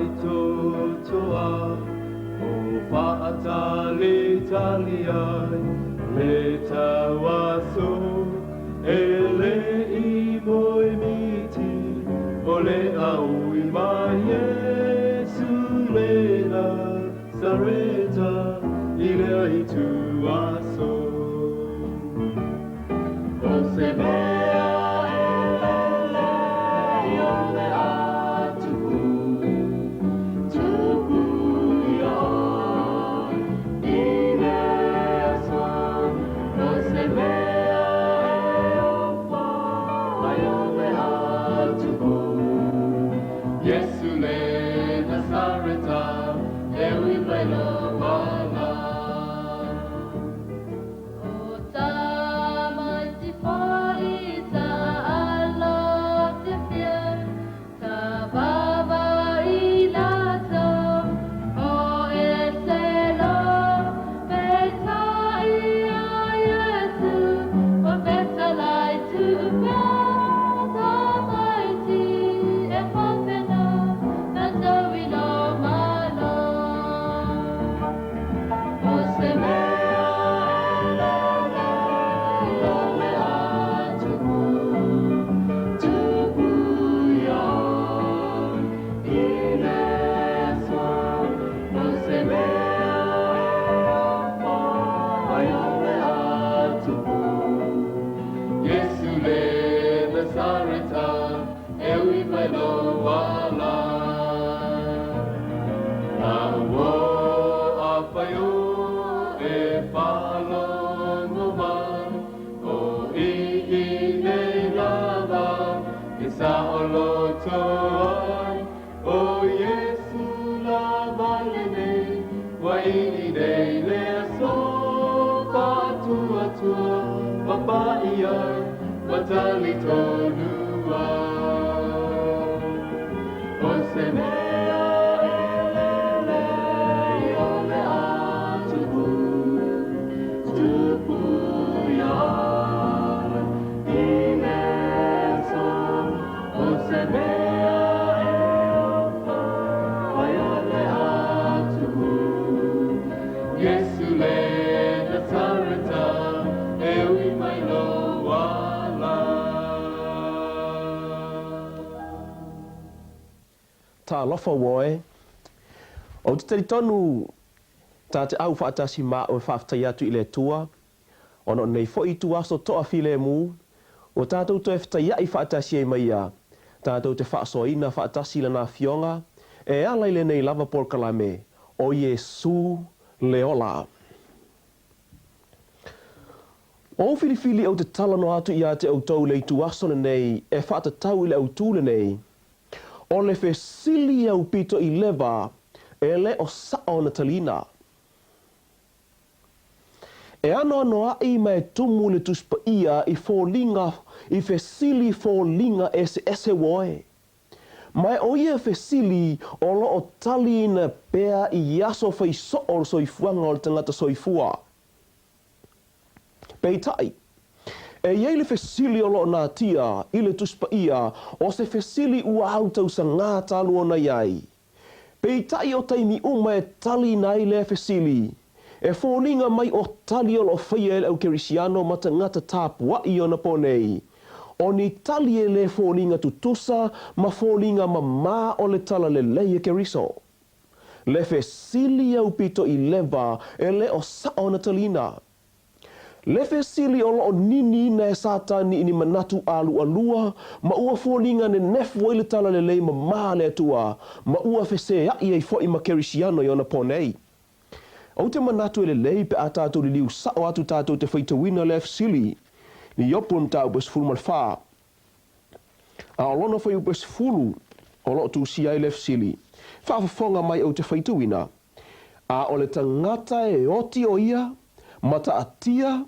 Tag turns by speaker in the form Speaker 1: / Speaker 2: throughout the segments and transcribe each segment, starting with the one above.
Speaker 1: faitotoa o faatalitali ai le tauaso e le i moemiti o le aui mai Iesu le Nasareta i le ituaso. O se mea e lele o le a tupu, tupu ia i le aso. O se mea e ofa ai o le a tupu, Iesu le Nasareta e ui mai lo ala.
Speaker 2: O tamaiti foi sa alo fiafia, sa vava i latou, o ese loa, peitai o Iesu, ua fetalai tuu pea tamaiti e faapena latou i lou Malo.
Speaker 1: O se mea e lele o le a tupu, tupu ia i le aso. O se mea e ofa ai o le a tupu, Iesu le Nasareta e ui mai lo ala. Na ua afai o e faalogo mai o i i nei lava e saoloto ai o Iesu lava lenei ua ini nei le aso faatuatua papa'i ai ma talitonu ai. O se mea e lele o le a tupu, tupu ia i le aso. O se mea e ofa ai o le a tupu, Iesu le Nasareta e ui mai lo ala.
Speaker 3: Talofa oe. Ou te talitonu tā te au faatasi ma au e faafetai atu i le Atua, ona o lenei foi ituaso toafilemu, ua tātou toe fetaiaʻi faatasi ai ma Ia, tātou te faasoaina faatasi i Lana Afioga, e ala i lenei lava polokalame, o Iesū le Ola. O ou filifili ou te talanoa atu iā te outou i le ituaso lenei e faatatau i le autū lenei, o le fesili aupito i leva e le o saʻo ona taliina. E anoanoaʻi ma e tumu le Tusi Paia i foliga i fesili foliga eseese oe. Ma e o ia fesili o lo o taliina pea i aso fai soo o le soifuaga o le tagata soifua. Peitai, e i ai le fesili o lo o natia i le Tusi Paia o se fesili ua autausagā talu ona i ai. Peitai o taimi uma e taliina ai lea fesili, e foliga mai o tali o lo o faia e le aukerisiano ma tagata tapuaʻi i ona pō nei, o ni tali e lē foliga tutusa ma foliga mamā o le talalelei e Keriso. Le fesili aupito i leva e le o saʻo ona taliina. Le fesili o lo o niniina e Satani i ni manatu ʻāluʻalua ma ua foliga nenefu ai le talalelei mamā a le Atua ma ua feseaʻi ai foi ma Kerisiano i ona pō nei. Ou te manatu e lelei pe a tātou liliu saʻo atu tātou te faitauina lea fesili i Iopu e mataupu e 14. A o lona fuaiupu e 10 o lo o tusia ai lea fesili, Faafofoga mai ou te faitauina, A o le tagata e oti o ia, ma taatia,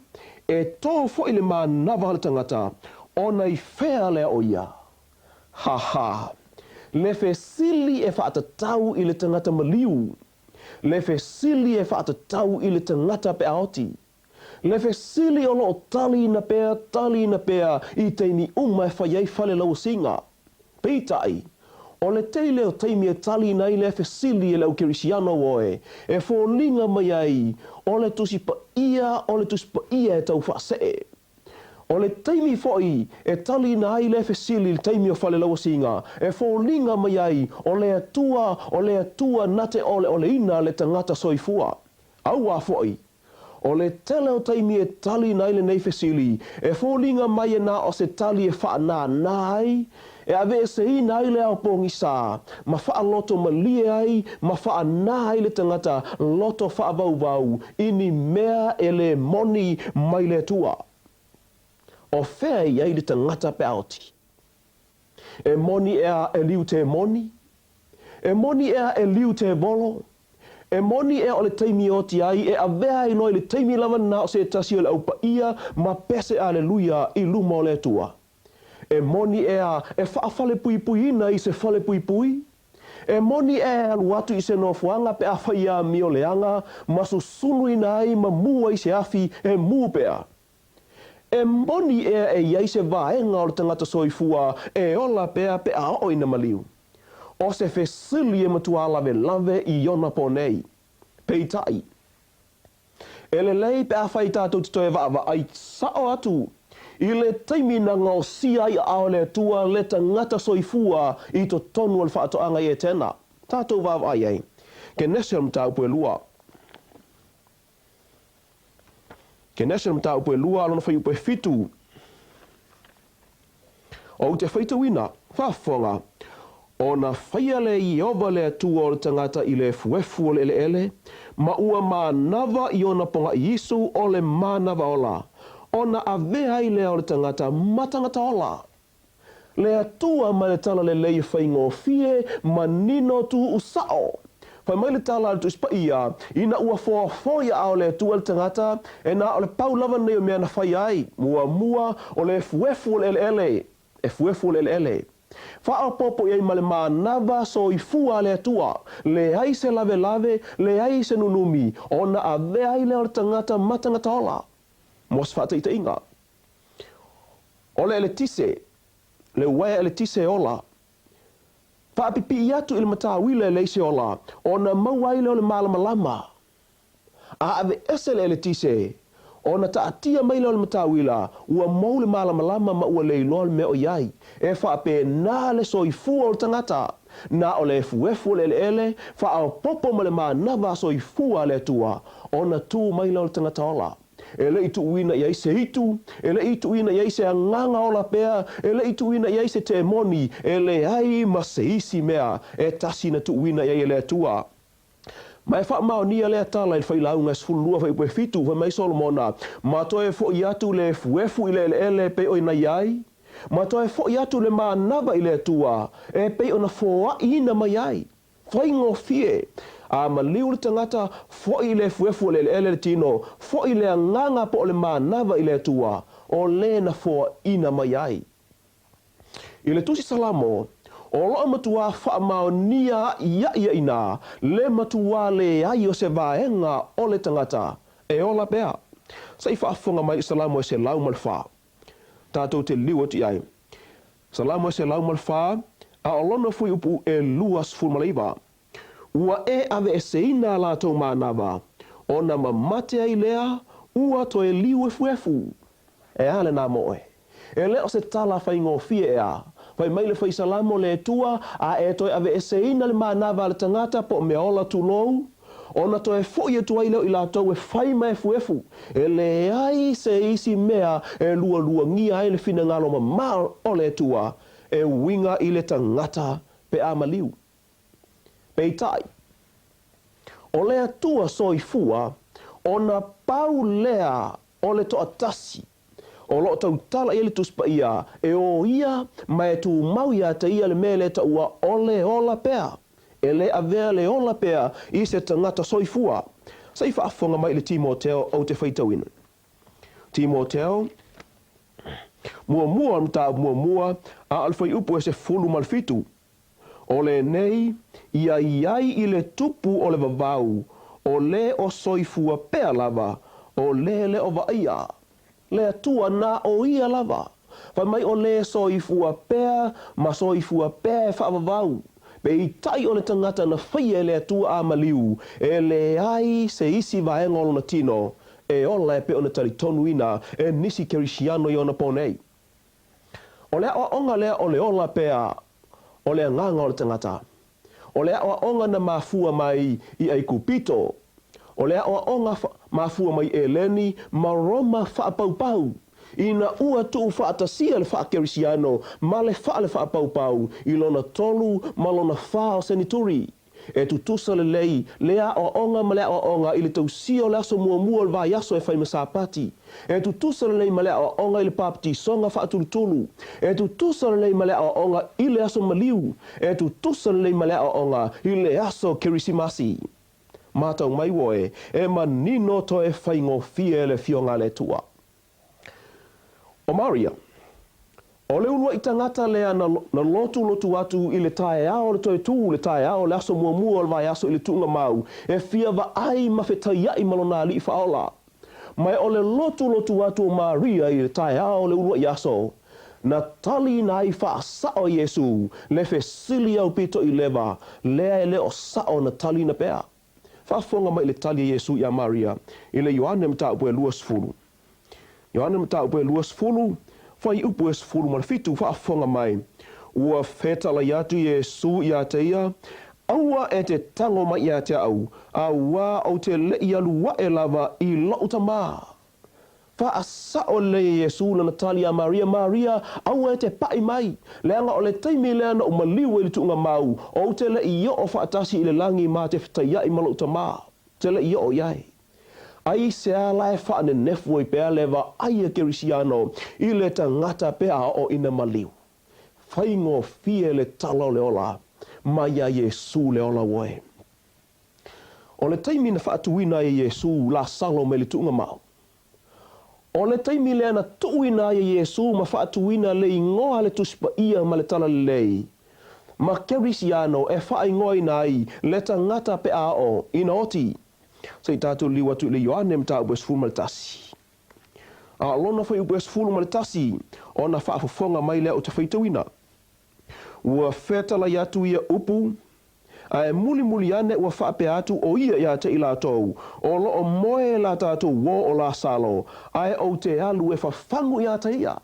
Speaker 3: e tō foi le manava a le tagata, ona i fea lea o ia? Ha ha! Le fesili e faatatau i le tagata maliu, le fesili e faatatau i le tagata pe a oti, Le fesili o lo o taliina pea, taliina pea i taimi uma e fai ai fale lauasiga. Peitai, O le tele o taimi e taliina ai lea fesili e le au Kerisiano oe, e foliga mai ai o le Tusi Paia o le Tusi Paia e tau faasee. O le taimi foi e taliina ai lea fesili i le taimi o falelauasiga, e foliga mai ai o le Atua o le Atua na te oleoleina le tagata soifua. Auā foi, O le tele o taimi e taliina ai lenei fesili, e foliga mai e na o se tali e faanānā ai, e aveeseina ai le ao pogisa, ma faaloto malie ai ma faanā ai le tagata loto faavauvau i ni mea e lē moni mai le Atua. O fea e i ai le tagata pe a oti? E moni ea e liu tē moni? E moni ea e liu tē volo? E moni ea o le taimi e oti ai, e avea ai loa i le taimi lava na o se tasi o le au paia ma pese aleluia i luma o le Atua? E moni ea e faafalepuipuiina i se falepuipui? E moni ea e alu atu i se nofoaga pe a fai amio leaga ma susunuina ai ma mū ai se afi e mū pea? E moni ea e i ai se vaega o le tagata soifua e ola pea pe a oo ina maliu? O se fesili e matuā lavelave i ona pō nei. Peitai, e lelei pe afai tātou te toe vaavaai sao atu i le taimi na gaosia ai aao e le Atua le tagata soifua i totonu o le faatoaga i Etena. Tātou vaavaai ai. Kenese o le mataupu e lua. Kenese o le mataupu e lua a lona fuaiupu e fitu. Ou te faitauina, faafofoga, ona faia le Ieova le Atua o le tagata i le efuefu o le eleele, ma ua manava i ona pogaʻi isu o le manava ola, ona avea ai lea o le tagata ma tagata ola. Le Atua ma le tala lelei e faigofie, manino tuuu sao. Fai mai le tala a le Tusi Paia, ina ua foafoa i aao o le Atua le tagata, e na o le pau lava lenei o mea na fai ai, muamua, o le efuefu o le eleele, efuefu o le eleele. Faaopoopo i ai ma le manava soifua a le Atua, leai se lavelave, leai se nunumi, ona avea ai lea o le tagata ma tagata ola. Mo se faataitaiga, o le eletise, le uaea eletise e ola, Faapipii atu i le matauila e leai se ola, ona maua ai lea o le malamalama. A aveese le eletise, ona taatia mai lea o le matauila, ua mou le malamalama ma ua le iloa le mea o i ai. E faapena le soifua o le tagata, na o le efuefu o le eleele, faaopoopo ma le manava soifua a le Atua, ona tu mai lea o le tagata ola. E le i tuuina i ai se itu, e le i tuuina i ai se agaga ola pea, e le i tuuina i ai se temoni, e leai ma se isi mea e tasi na tuuina i ai e le Atua. Ma e faamaonia lea tala i le Failauga e 12 fuaiupu e fitu, fai mai Solomona, Ma toe foʻi atu le efuefu i le eleele e pei ona i ai, ma toe foʻi atu le manava i le Atua e pei ona foaʻiina mai ai. Faigofie! A maliu le tagata, foʻi i le efuefu o le eleele le tino, foʻi le agaga po o le manava i le Atua, o lē na foaʻina mai ai. I le Tusi Salamo, o loo matuā faamaonia aʻiaʻi inā le matuā leai o se vaega o le tagata e ola pea. Se i faafofoga mai i Salamo e 104. Tātou te liu atu i ai. Salamo e 104, a o lona fuaiupu e 29. Ua e aveeseina a latou manava, ona mamate ai lea, ua toe liu efuefu. E a lenā mo oe? E le o se tala faigofie ea. Fai mai le Fai Salamo le Atua, a e toe aveeseina le manava a le tagata po o mea ola tulou, ona toe foʻi atu ai lea o i latou e fai ma efuefu, e leai se isi mea e lualuagia ai le finagalo mamā o le Atua e uiga i le tagata pe a maliu. Peitai, o le Atua soifua, ona pau lea o le toatasi o loo tautala i ai le Tusi Paia, e o ia ma e tumau iā te ia le mea lea e taua o le ola pea. E lē avea le ola pea i se tagata soifua. Se i faafofoga mai i le Timoteo ou te faitauina. Timoteo, muamua o le mataupu muamua, a o le fuaiupu e 17. O lenei, ia i ai i le tupu o le vavau, o lē o soifua pea lava, o lē le o vaaia. Le Atua na o ia lava. Fai mai o le soifua pea ma soifua pea e faavavau. Peitai o le tagata na faia e le Atua a maliu, e leai se isi vaega o lona tino e ola e pei ona talitonuina e nisi Kerisiano i ona po nei. O le aoaoga lea o le ola pea o le agaga o le tagata. O le aoaoga na mafua mai i Aikupito. O le aoaoga mafua mai Eleni ma Roma faapaupau, ina ua tuufaatasia le faakerisiano ma le fale faapaupau i lona tolu ma lona fa o senituri. E tutusa lelei le aoaoga ma le aoaoga i le tausia o le aso muamua o le vaiaso e fai ma Sapati. E tutusa lelei ma le aoaoga i le papatisoga faatulutulu. E tutusa lelei ma le aoaoga i le aso maliu. E tutusa lelei ma le aoaoga i le aso Kerisimasi. Matau mai oe, e manino toe faigofie le Afioga a le Atua. ʻO Maria, ʻo le uluaʻi tagata lea na na lotulotu atu i le taeao o le toe tū, le taeao o le aso muamua o le vaiaso i le tuuga mau, e fia vaai ma fetaiaʻi ma lona aliʻi faaola. Ma e o le lotulotu atu o Maria i le taeao o le uluaʻi aso, na taliina ai faasao e Iesū le fesili aupito i lewa lea e le o sao na taliina pea. Faafofoga mai i le tali a Iesū iā Maria i le Ioane mataupu e 20. Ioane mataupu e 20, fuaiupu e 17, faafofoga mai, Ua fetalai atu Iesū iā te ia, Aua e te tago mai iā te au, auā ou te leʻi alu aʻe lava i loʻu Tamā. Faasao lelei e Iesū lana tali iā Maria, Maria, aua e te paʻi mai, leaga o le taimi lea na ou maliu ai i le tuuga mau, ou te leʻi oʻo faatasi i le lagi ma te fetaiaʻi ma loʻu Tamā, te leʻi oʻo i ai. Aisea la e faanenefu ai pea le vaai a Kerisiano i le tagata pe a oo ina maliu? Faigofie le tala o le ola mai iā Iesū le ola oe. O le taimi na faatuina ai e Iesū Lasalo mai le tuuga mau. O le taimi lea na tuuina ai e Iesū ma faatuina le igoa a le Tusi Paia ma le Talalelei ma Kerisiano e faaigoaina ai le tagata pe a oo ina oti. Se i tatou liliu atu i le Ioane mataupu e 11. A o lona fuaiupu e 11, ona faafofoga mai lea o te faitauina. Ua fetalai atu ia upu, ae mulimuli ane ua faapea atu ʻo ia iā te i latou, O lo o moe la tatou uō o Lasalo, ae ou te alu e fafagu iā te ia.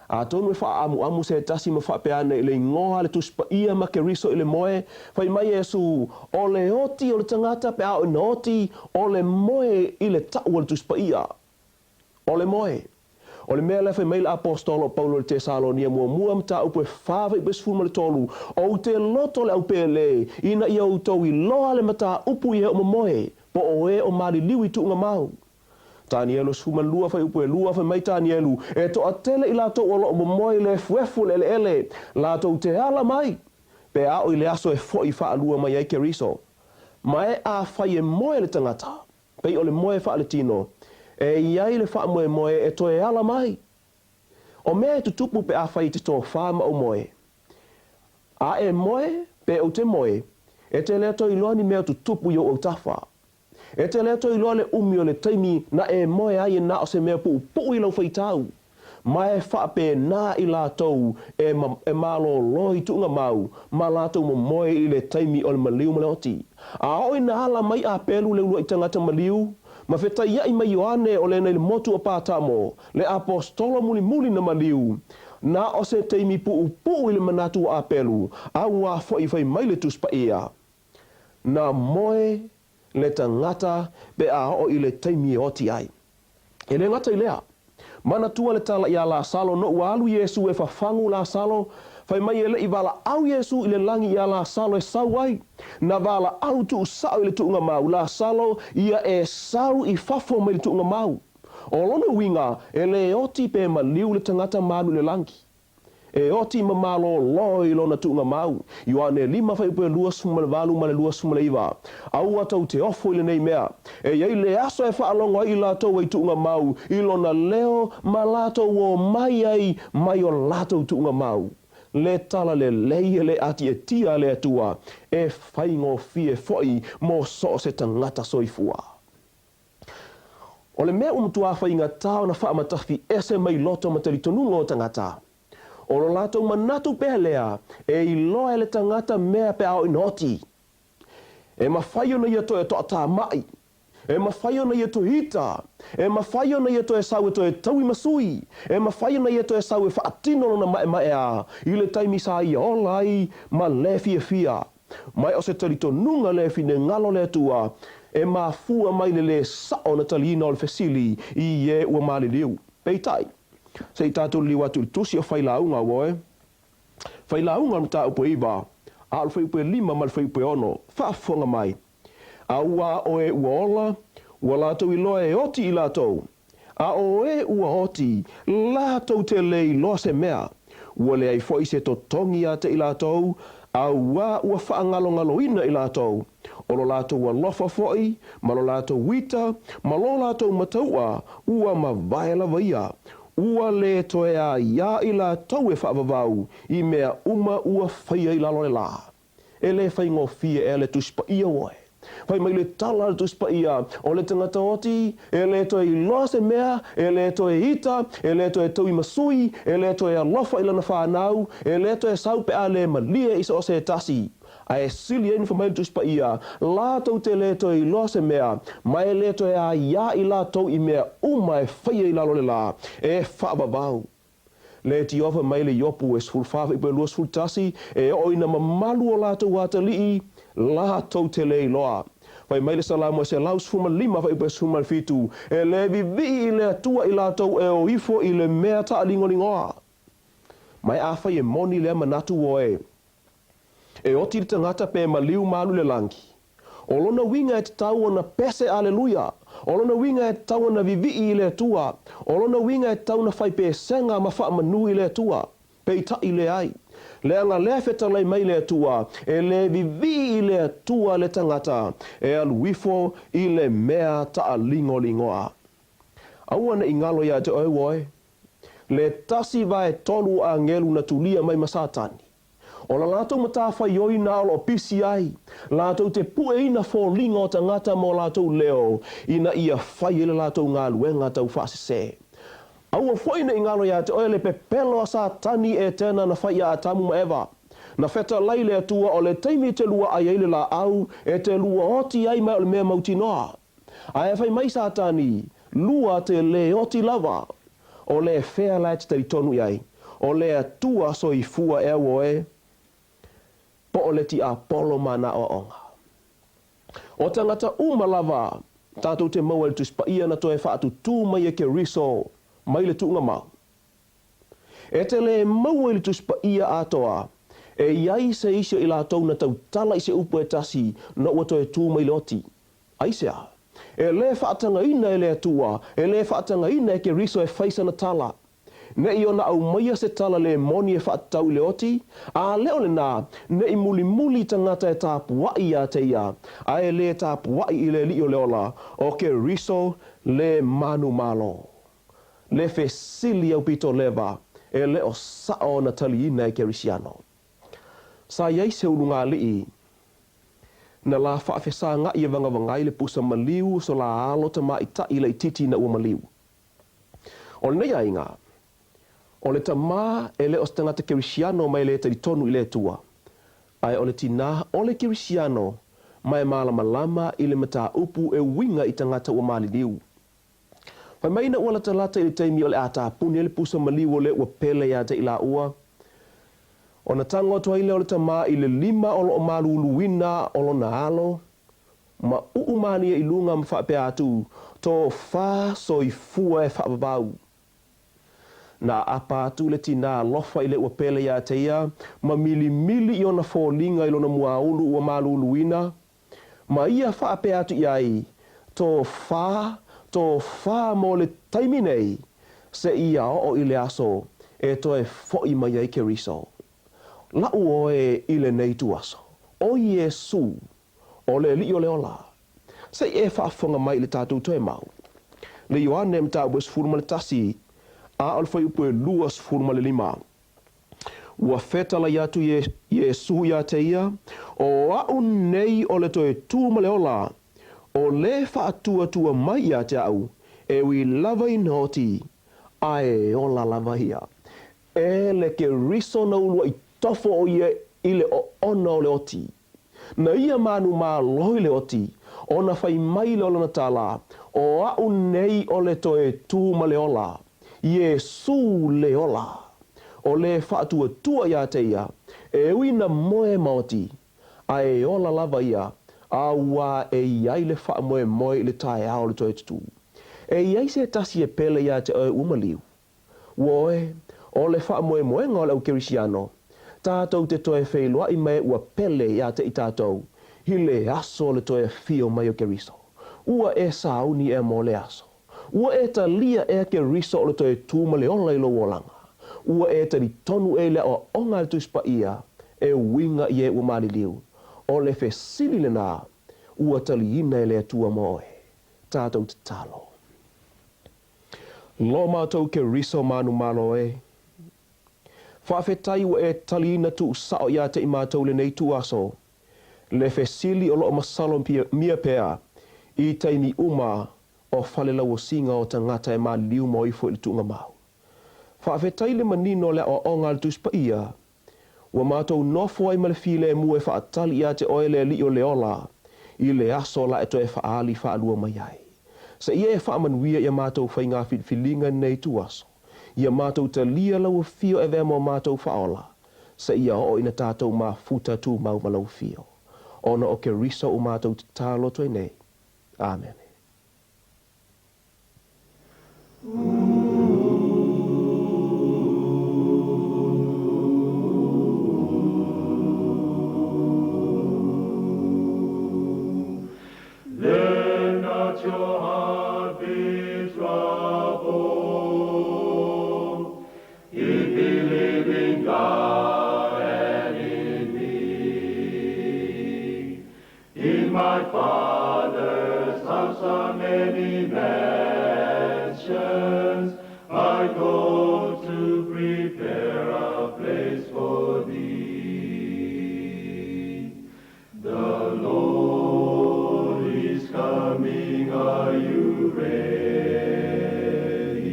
Speaker 3: Atonu e faaamuamu se tasi ma faapea ane i le igoa a le Tusi Paia ma Keriso i le moe, fai mai Iesu, O le oti o le tagata pe a o ina oti, o le moe i le taʻu o le Tusi Paia. O le moe. O le mea lea fai mai le Aposetolo o Paulo i le Tesalonia muamua mataupu e fa fuaiupu e 13, Ou te loto le aupēlē, ina ia outou iloa le mataupu i e o momoe, po o e o maliliu i tuuga mau. Tanielu 12 fuaiupu e 2, fai mai Tanielu, E toatele i latou o lo o momoe i le efuefu o le eleele, latou te ala mai, pe a oo i le aso e foʻi faalua mai ai Keriso. Ma e afai e moe le tagata, pei o le moe faaletino, e i ai le faamoemoe e toe ala mai. O mea e tutupu pe afai i te tofā ma ou moe. A e moe, pe ou te moe, e te le toe iloa ni mea o tutupu i ou autafa. E te le toe iloa le umi o le taimi na e moe ai e na o se mea puʻupuʻu i lau faitau. Ma e faapena i latou e e malōlō i tuuga mau ma latou momoe i le taimi o le maliu ma le oti. A oo ina ala mai Apelu le uluaʻi tagata maliu, ma fetaiaʻi mai Ioane o lena i le motu o Patamo, le aposetolo mulimuli na maliu, na o se taimi puʻupuʻu i le manatu o Apelu, a ua foʻi fai mai le Tusi Paia. Na moe le tagata pe a oo i le taimi e oti ai. E le gata i lea, manatua le tala iā Lasalo no ua alu Iesū e fafagu Lasalo, fai mai e leʻi valaau Iesū i le lagi iā Lasalo e sau ai. Na valaau tuusao i le tuuga mau Lasalo ia e sau i fafo mai le tuuga mau. O lona uiga, e le oti pe maliu le tagata ma alu i le lagi. E oti ma malōlō i lona tuuga mau. Ioane lima fuaiupu e 28 ma le 29. Aua tou te ofo i lenei mea. E i ai le aso e faalogo ai i latou ai tuuga mau i lona leo ma latou o mai ai mai o latou tuuga mau. Le tala lelei e le atiatia a le Atua, e faigofie foi mo so o se tagata soifua. O le mea ua matuā faigata ona faamatafi ese mai loto ma talitonuga o tagata, o lo latou manatu pea lea e iloa e le tagata mea pe a oo ina oti. E mafai ona ia toe toatama'i, e mafai ona ia toe ita, e mafai ona ia toe sau e toe taui ma sui, e mafai ona ia toe sau e faatino lona maemaeā i le taimi sa ia ola ai ma le fiafia. Mai o se talitonuga le finegalo o le Atua e mafua mai le lē sa'o na taliina o le fesili i e ua maliliu. Peitai, se i tatou liliu atu i le tusi o Failauga, ua oe. Failauga o le mataupu e 9, a o le fuaiupu e 5 ma le fuaiupu e 6. Faafofoga mai. Auā o e ua ola, ua latou iloa e oti i latou, A o e ua oti, latou te lē iloa se mea, ua leai foi se totogi ia te i latou, auā ua faangalongaloina i latou, o lo latou alofa foi, ma lo latou ita, ma lo latou matauʻa, ua mavae lava ia, ua lē toe aiā i latou e faavavau i mea uma ua faia i lalo o le lā. E lē faigofie ea le Tusi Paia oe. Fai mai le tala a le Tusi Paia, o le tagata oti, e lē toe iloa se mea, e lē toe ita, e lē toe taui ma sui, e lē toe alofa i lana whānau, e lē toe sau pe a lē malie i so o se tasi. Ae sili ai na fai mai le Tusi Paia, latou te lē toe iloa se mea, ma e lē toe aiā i latou i mea uma e faia i lalo o le lā, e faavavau. Le tiofa mai le Iopu e 14 fuaiupu e 21, e oo ina mamalu o latou atalii, latou te lē iloa. Fai mai le Salamo e 115 fuaiupu e 17, e lē vivii i le Atua i latou e o ifo i le mea taaligoligoa. Ma e afai e moni lea manatu oe, e oti le tagata pe maliu ma alu i le lagi. O lona uiga e tatau ona pese aleluia. O lona uiga e tatau ona vivii i le Atua. O lona uiga e tatau ona fai pesega ma faamanu i le Atua. Peitai leai. Leaga lea fetalai mai le Atua, e lē vivii i le Atua le tagata e alu ifo i le mea taaligoligoa. Aua ne i galo ia te oe oe, le tasi vae tolu o agelu na tulia mai ma Satani. O la latou matafaioi na o lo o pisi ai, latou te pueina foliga o tagata ma o latou leo ina ia fai ai le latou galuega taufaasese. Aua foi ne i galo ia te oe le pepelo a Satani e Etena na fai ia Atamu ma Eva. Na fetalai le Atua o le taimi e te lua ai ai le laau e te lua oti ai mai o le mea mautinoa. Ae fai mai Satani, Lua te lē oti lava. O le fea la e te talitonu i ai, o le Atua soifua ea ua oe, po o le tiapolo ma ana aoaoga? O tagata uma lava tatou te maua i le Tusi Paia na toe faatutū mai e Keriso mai le tuuga mau. E te lē maua i le Tusi Paia atoa e i ai se isi o i latou na tautala i se upu e tasi na ua toe tū mai le oti. Aisea? E lē faatagaina e le Atua, e lē faatagaina e Keriso e fai sana tala. Ne i ona aumaia se tala lē moni e faatatau i le oti, a le o lenā, ne i mulimuli tagata e tapuaʻi iā te ia, a e lē tapuaʻi i le Alii o le ola, o Keriso le manumalo. Le fesili aupito leva, e le o saʻo ona taliina e Kerisiano. Sa i ai se ulugalii na la faafesagaʻi e vagavagai le pusa maliu o so la alo tamaʻitaʻi laitiiti ina ua maliu. O lenei aiga, o le tamā e le o se tagata Kerisiano ma e lē talitonu i le Atua, ae o le tinā o le Kerisiano ma e malamalama i le mataupu e uiga i tagata ua maliliu. Fai mai ina ua latalata i le taimi o le a tapuni ai le pusa maliu o le ua pele iā te i laua, ona tago atu ai lea o le tamā i le lima o lo o maluluina o lona alo, ma uu mālie i luga ma faapea atu, Tofā soifua e faavavau. Na aapa atu le tinā alofa i le ua pele iā te ia, ma milimili i ona foliga i lona muaulu ua maluluina, Ma ia faapea atu i ai, Tofā, tofā mo le taimi nei, seia oo i le aso e toe foʻi mai ai Keriso. Laʻu oe i lenei ituaso, o Iesū, o le Alii o le ola. Se i e faafofoga mai i le tatou toe mau. Le Ioane mataupu e 11, a o le fuaiupu e 25. Ua fetalai atu Iesū iā te ia, O aʻu nei o le toe tū ma le ola, o le faatuatua mai iā te aʻu, E ui lava ina oti, ae ola lava ia. E le Keriso na uluaʻi tofo ʻo ia i le oona o le oti. Na ia manumalo i le oti, ona fai mai lea o lana tala, ʻO aʻu nei ʻo le toe tū ma le ola, Iesū le ola. ʻO le faatuatua iā te ia, e ui na moe ma oti, a e ola lava ia, auā e i ai le faamoemoe i le taeao o le toe tutū. E i ai se tasi e pele iā te oe ua maliu. Ua oe, ʻo le faamoemoega o le au Kerisiano, tātou te toe feiloaʻi ma e ua pele iā te i tātou, i le aso o le toe afio mai o Keriso. Ua e sauni ea mo le aso. Ua e talia ea Keriso o le toe tū ma le ola i lou olaga. Ua e talitonu ea i le aoaoga a le Tusi Paia e uiga i e ua maliliu. ʻO le fesili lenā, ua taliina e le Atua mo oe. Tātou tatalo. Lo mātou Keriso manumalo e. Faafetai ua e taliina tuusao iā te i mātou lenei ituaso. Le fesili o loo masalo mia pea i taimi uma o fale lauosiga o tagata e maliliu ma o ifo i le tuugamau. Faafetai le manino o le aoaoga a le Tusi Paia. Ua mātou nofo ai ma le filemu e faatali iā te oe le Alii o le ola i le aso la e toe faaali faalua mai ai. Seia e faamanuia ia mātou faiga filifiliga i lenei ituaso. Ia mātou talia lau afio e avea mo mātou faaola, seia oo ina tātou mafuta tumau ma lau afio. Ona o Keriso ua mātou tatalo atu ai nei. Amene.
Speaker 1: Let not your heart be troubled. Ye believe in God and in me. In my Father's house are many mansions. I go to prepare a place for thee. The Lord is coming, are you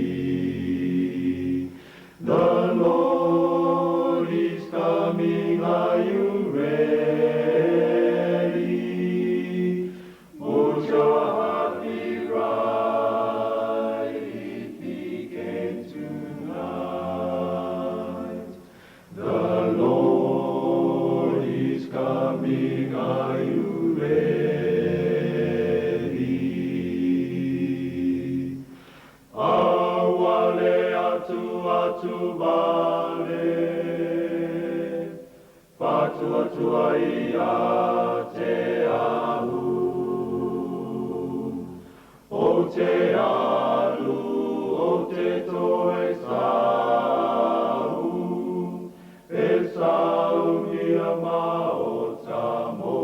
Speaker 1: ready? The Lord is coming, are you ready? Would your heart be bright if he came tonight? The Lord is coming, are you ready? Auale atu atu vale, Faatuatua ia te ahu. O te alu, o te toe sahu, E saunia ma o ta mo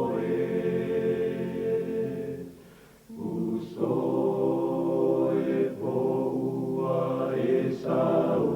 Speaker 1: oe. Uso e poua e sauni.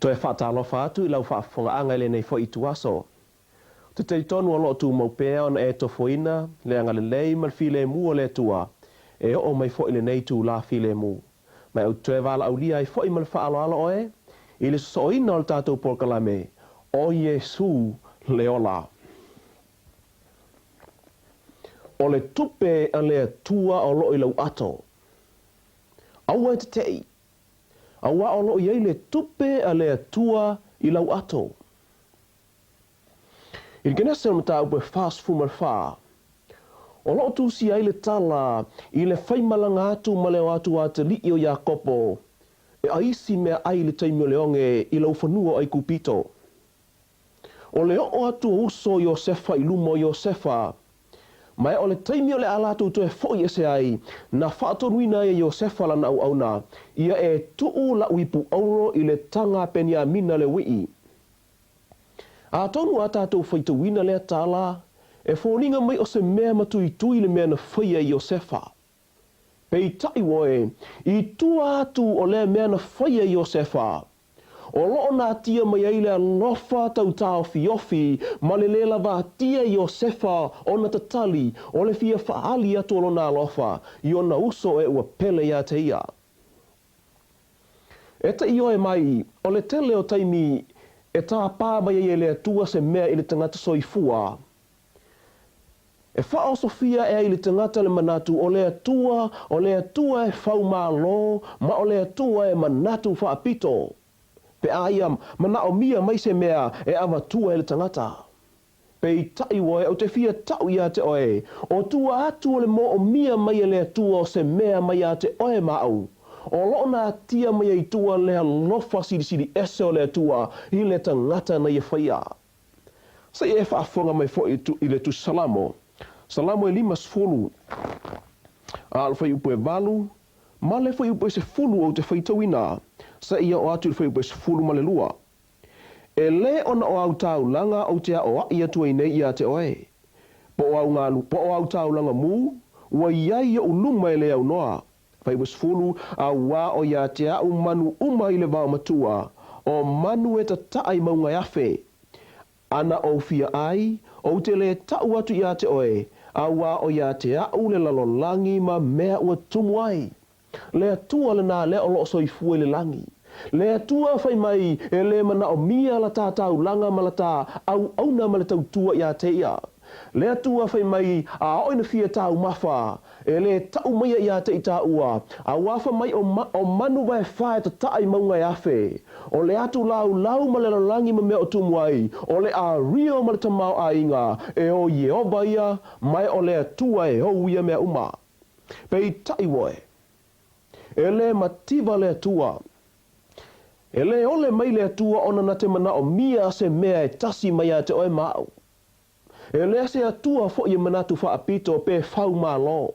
Speaker 3: Toe faatalofa atu i lau faafofogaaga i lenei foi ituaso. Ou te talitonu o lo o tumau pea ona e tofoina le agalelei ma le filemu o le Atua e oo mai foi i lenei itulā filemu. Ma e ou te toe valaaulia ai foi ma le faaaloalo oe i le sosooina o le tatou polokalame o Iesū le Ola. O le tupe a le Atua o lo o i lau ato. Aua e teteʻi, auā o lo o i ai le tupe a le Atua i lau ato. I le Kenese o le mataupu e 44, o lo o tusia ai le tala i le faimalaga atu ma le o atu a atalii o Iakopo e aisi meaai i le taimi o le oge i laufanua o Aikupito. O le oo atu o uso o Iosefa i luma o Iosefa, ma e o le taimi o le a latou toe foʻi ese ai, na faatonuina ai e Iosefa lana auauna, ia e tuu la'u ipu auro i le taga a Peniamina le uii. Atonu a tatou faitauina lea tala, e foliga mai o se mea matuitui le mea na faia e Iosefa. Peitai oe, i tua atu o lea mea na faia e Iosefa, o lo o natia mai ai le alofa tautaofiofi ma le lē lavatia e Iosefa ona tatali o le fia faaali atu o lona alofa i ona uso e ua pele iā te ia. E te ioe mai, o le tele o taimi e tāpā mai ai e le Atua se mea i le tagata soifua, E faaosofia ae ai le tagata le manatu o le Atua, o le Atua e faumalo, ma o le Atua e manatu faapito. Pe a ia manaomia mai se mea e avatua e le tagata. Peitai oe ou te fia tau iā te oe, o tua atu o le moomia mai e le Atua o se mea mai iā te oe ma au, o lo o natia mai ai tua le alofa silisili ese o le Atua i le tagata na ia faia. Se i e faafofoga mai foi i le Tusi Salamo, Salamo e 50, a o le fuaiupu e 8, ma le fuaiupu e 10 ou te faitauina, seia oo atu i le fuaiupu e 12. E lē ona o au taulaga ou te aʻoaʻi atu ai nei iā te oe, po o au galu, po o au taulaga mū, ua i ai i oʻu luma e le aunoa. Fuaiupu e 10, Auā o iā te aʻu manu uma i le vaomatua, o manu e tataʻa i mauga e afe. Ana ou fia ai, ou te lē taʻu atu iā te oe, auā o iā te aʻu le lalolagi ma mea ua tumu ai. Le Atua lenā lea o lo o soifua i le lagi. Le Atua fai mai e lē manaomia la tā taulaga ma la tā auauna ma le tautua iā te ia. Le Atua fai mai a oo ina fia taumafa, e lē taʻu maia iā te i tāua, auā fai mai o, o manu vaefā e tataʻa i mauga e afe. O le atu laulau ma le lalolagi ma mea o tumu ai, o le ʻArio ma le tamaoaiga, e o Ieova ia, ma e o le Atua e ou ia mea uma. Peitai oe, e lē mativa le Atua. E lē ole mai le Atua ona na te manaomia se mea e tasi mai iā te oe ma aʻu. E lē se Atua foʻi e manatu faapito pe faumalo.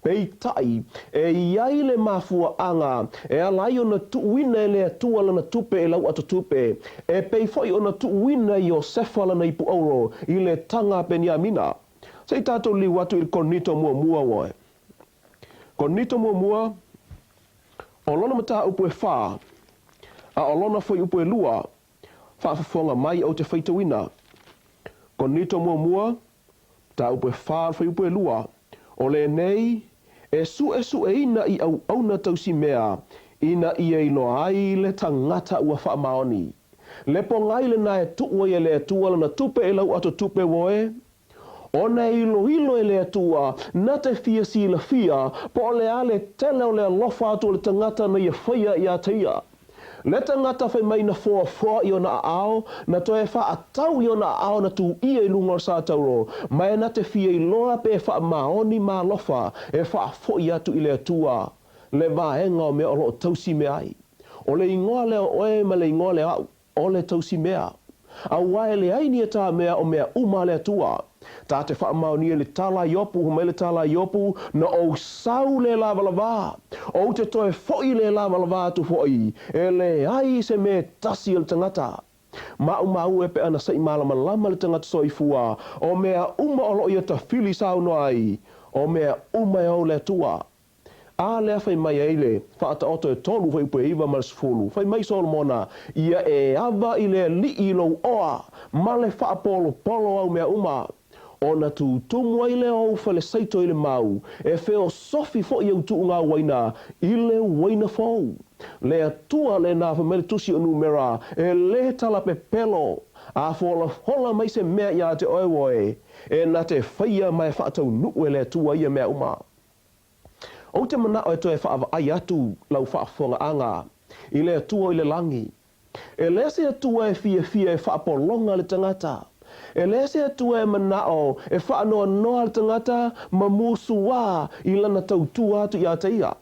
Speaker 3: Peitai, e i ai le mafuaaga e ala ai ona tuuina e le Atua lana tupe i lau ato tupe, e pei foʻi ona tuuina e Iosefa lana ipu auro i le taga a Peniamina. Se i tatou liu atu i le Korinito muamua oe. Korinito muamua, o lona mataupu e fa, a o lona fuaiupu e lua, faafofoga mai ou te faitauina. Korinito muamua, mataupu e fa, fuaiupu e lua, o lenei e suʻesuʻeina i auauna tausimea ina ia iloa ai le tagata ua faamaoni. Le pogai lenā e tuu ai e le Atua lana tupe i lau ato tupe oe, ona e iloilo e le Atua na te fia silafia po o le a le tele o le alofa atu o le tagata na ia faia iā te ia. Le tagata fai mai na foafoa i ona aao, na toe faatau i ona aao na tuuia i luga o le satauro, ma e na te fia iloa pe faamaoni ma alofa e faafoi atu i le Atua le vaega o mea o lo o tausi mea ai. O le igoa lea o oe ma le igoa lea o aʻu, o le tausi mea. Auā e leai ni e tā mea o mea uma a le Atua. Tā te faamaonia i le tala a Iopu, fai mai le tala a Iopu, Na ou sau le lavalavā, ou te toe foʻi le lavalavā atu foʻi, e leai se mea e tasi a le tagata. Maʻumau e pe ana se i malamalama le tagata soifua, o mea uma o lo o ia tafili saunoa ai, o mea uma e ou le Atua. A lea fai mai ai le Faataoto e tolu fuaiupu e 9 ma le 10, fai mai Solomona, Ia e ava i le Alii i lou oa, ma le faapolopolo au mea uma, ona tutumu ai lea o ou falesaito i le mau, e feosofi foi ou tuuga uaina i le uaina fou. Le Atua lena, fai mai le Tusi o Numera, e lē talapepelo, a folafola mai se mea iā te oe oe, e na te faia ma e faataunuu e le Atua ia mea uma. Ou te manao e toe faavaai atu lau faafofogaaga i le Atua i le lagi. E le se Atua e fiafia e faapologa le tagata. E le se Atua e manao e faanoanoa le tagata ma musuā i lana tautua atu iā te ia.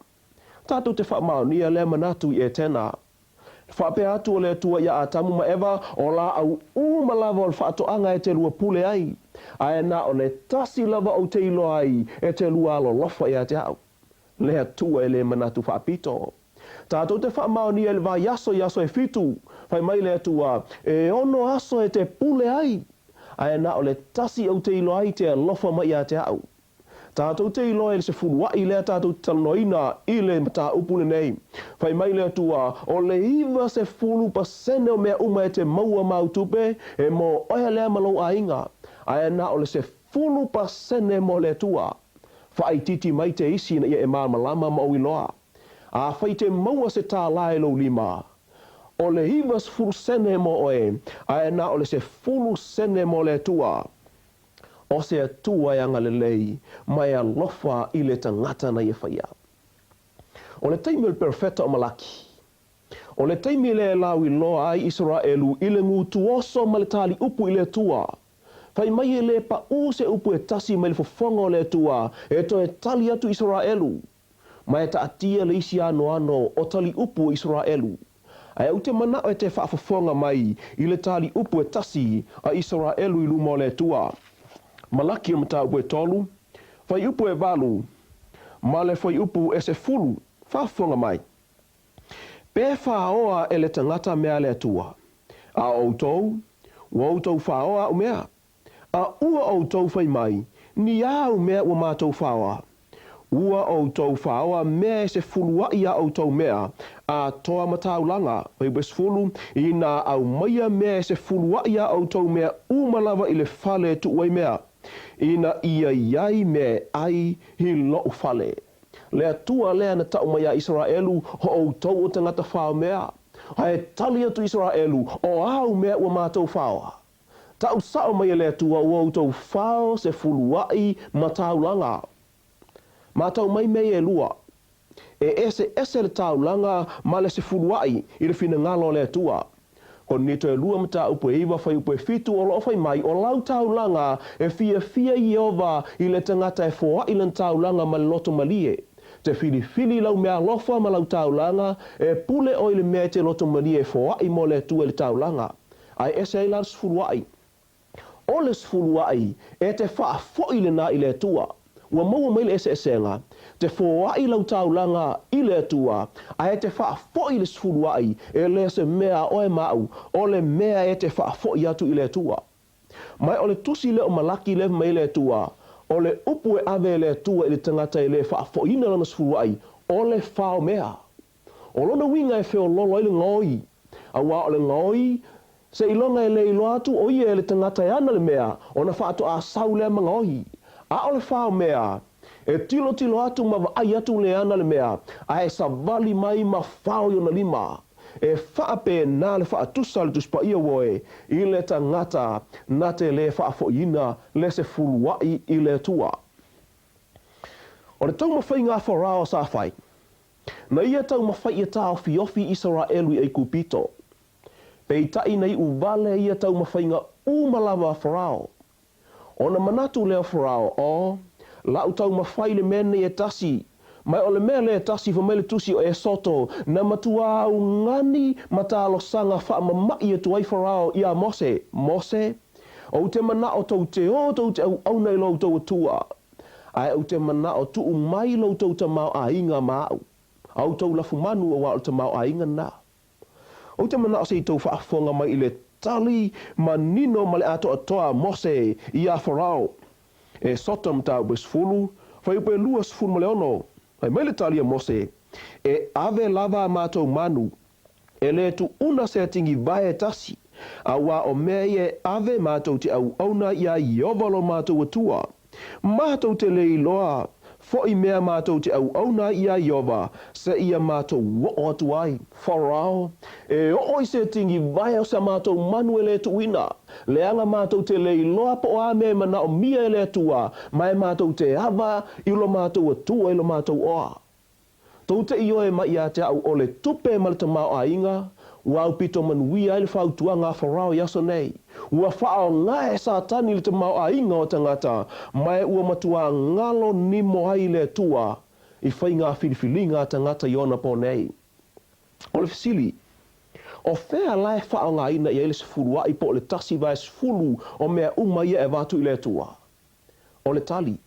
Speaker 3: Tatou te faamaonia lea manatu i Etena. Faapea atu o le Atua iā Atamu ma Eva, o lāʻau uma lava o le faatoaga e te lua pule ai, ae na o le tasi lava ou te iloa ai e te lua alolofa iā te a'u. Le Atua e le manatu faapito. Tatou te faamaonia i le vaiaso i aso e fitu, fai mai le Atua, e ono aso e te pule ai, ae na o le tasi ou te iloa ai te alofa mai iā te a'u. Tatou te iloa i le sefuluaʻi lea tatou te talanoaina i le mataupu lenei. Fai mai le Atua, o le 90% o mea uma e te maua ma au tupe, e mo oe lea ma lou aiga, ae na o le 10% mo le Atua. Faaitiiti mai te isi ina ia e malamalama ma ou iloa. Afai te maua se tālā i lou lima, o le 90 sene mo oe, ae na o le 10 sene mo le Atua. O se Atua e agalelei ma e alofa i le tagata na ia faia. O le taimi o le perofeta o Malaki, o le taimi lea e lauiloa ai Isaraelu i le gutuoso ma le taliupu i le Atua, fai mai e le paʻū se upu e tasi mai le fofoga o le Atua e toe tali atu Isaraelu, ma e taatia le isi anoano o taliupu o Isaraelu. Ae ou te manao e te faafofoga mai i le taliupu e tasi a Isaraelu i luma o le Atua. Malaki o mataupu e tolu, fuaiupu e valu, ma le fuaiupu e sefulu, faafofoga mai. Pe faoa e le tagata mea a le Atua, a o outou, ua outou faoa au mea. A ua outou fai mai, Ni a au mea ua matou faoa? Ua outou faoa mea e sefuluaʻi a outou mea, atoa ma taulaga, fuaiupu e 10, inā aumaia mea e sefuluaʻi a outou mea uma lava i le fale e tuu ai mea, ina ia i ai mea e ʻai i loʻu fale. Le Atua lea na taʻu mai iā Isaraelu, o ʻoutou o tagata fao mea. A e tali atu Isaraelu, O āu mea ua matou faoa? Taʻu sao mai e le Atua ua outou fao sefuluaʻi ma taulaga. Matau mai mea ia e lua. E eseese le taulaga ma le sefuluaʻi i le finagalo o le Atua. Korinito e lua mataupu e iva fuaiupu e fitu o loo fai mai o lau taulaga e fiafia Ieova i le tagata e foaʻi lana taulaga ma le loto malie. Te filifili i lau meaalofa ma lau taulaga, e pule oe i le mea e te loto malie e foaʻi mo le Atua i le taulaga. Ae ese ai la le sefuluaʻi. O le sefuluaʻi, e te faafoʻi lenā i le Atua. Ua maua mai le eseesega, te foaʻi lau taulaga i le Atua, ae te faafoʻi le sefuluaʻi, e le se mea a oe ma aʻu, o le mea e te faafoʻi atu i le Atua. Ma o le tusi lea o Malaki lea fai mai ai le Atua, o le upu e ave e le Atua i le tagata e le faafoʻiina lana sefuluaʻi, o le fao mea. O lona uiga e feololo ai le gaoi, auā o le gaoi, seiloga e le iloa atu o ia e le tagata e ana le mea, ona faatoa sau lea ma gaoi. A o le fao mea, e tilotilo atu ma vaai atu le ana le mea, ae savali mai ma fao i ona lima. E faapena le faatusa a le Tusi Paia uoe i le tagata na te le faafoiina le sefuluaʻi i le Atua. O le taumafaiga a Farao sa fai, Na ia taumafai ia taofiofi Isaraelu i Aikupito. Peitai na iʻu wale ia taumafaiga uma lava a Farao. Ona manatu lea o Farao, O, laʻu taumafai le mea nei e tasi, ma o le mea lea e tasi fai mai le tusi o Esoto, na matuā augani ma talosaga faamamaʻi atu ai Farao iā Mose, Mose, ou te manaʻo tou te o tou te auauna i lo outou Atua. Ae ou te manaʻo tuu mai lo outou tamaoaiga ma aʻu, a outou lafumanu auā o le tamaoaiga na. Ou te manaʻo se i tou faafofoga mai i le tali manino ma le atoatoa a Mose iā Farao. Esoto mataupu e 10, fuaiupu e 26. Fai mai le tali a Mose, E ave lava a matou manu, e lē tuuna se atigivae e tasi, auā o mea ia e ave matou te auauna iā Ieova lo matou Atua. Matou te lē iloa foʻi mea matou te auauna ai iā Ieova, seia matou oo atu ai. Farao, E oo i se tigivae o sa matou manu e lē tuuina, leaga matou te lē iloa po o a mea e manaomia e le Atua, ma e matou te ava i lo matou Atua i lo matou oa. Tou te ioe mai ia te a'u o le tupe ma le tamaoaiga, ua aupito manuia ai le fautuaga a Farao i aso nei. Ua faaaoga e Satani le tamaoaiga o tagata, ma e ua matuā galo nimo ai le Atua i faiga filifiliga a tagata i ona po nei. O le fesili, O fea la e faaaogaina i ai le sefuluaʻi po o le 1/10 o mea uma ia e avatu i le Atua? O le tali,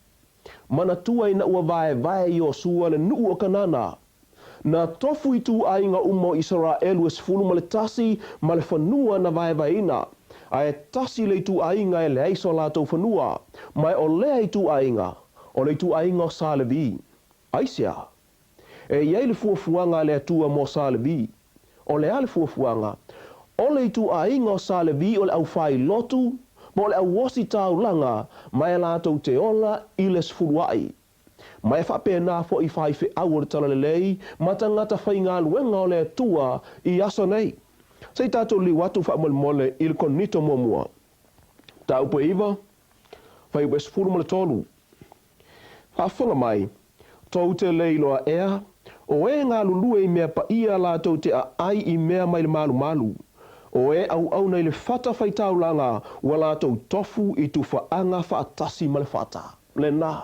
Speaker 3: Manatua ina ua vaevae Iosua le nuu o Kanana, na tofu ituaiga uma o Isaraelu e 11 ma le fanua na vaevaeina, a e tasi le ituaiga e leai so latou fanua, ma e o lea ituaiga, o le ituaiga o Sa Levi. Aisea? E i ai le fuafuaga a le Atua mo Sa Levi. O le a le fuafuaga? O le ituaiga o Sa Levi o le aufailotu, po o le auositaulaga, ma e latou te ola i le sefuluaʻi. Ma e faapena foʻi faifeau o le Talalelei ma tagata faigaluega o le Atua i aso nei. Se i tatou liu atu faamolemole i le Korinito muamua, mataupu e 9, fuaiupu e 13. Faafofoga mai, tou te le iloa ea, o e galulue i mea paia latou te aai i mea mai le malumalu, o e auauna i le fata faitaulaga ua latou tofu i tufaaga faatasi ma le fata. Lena.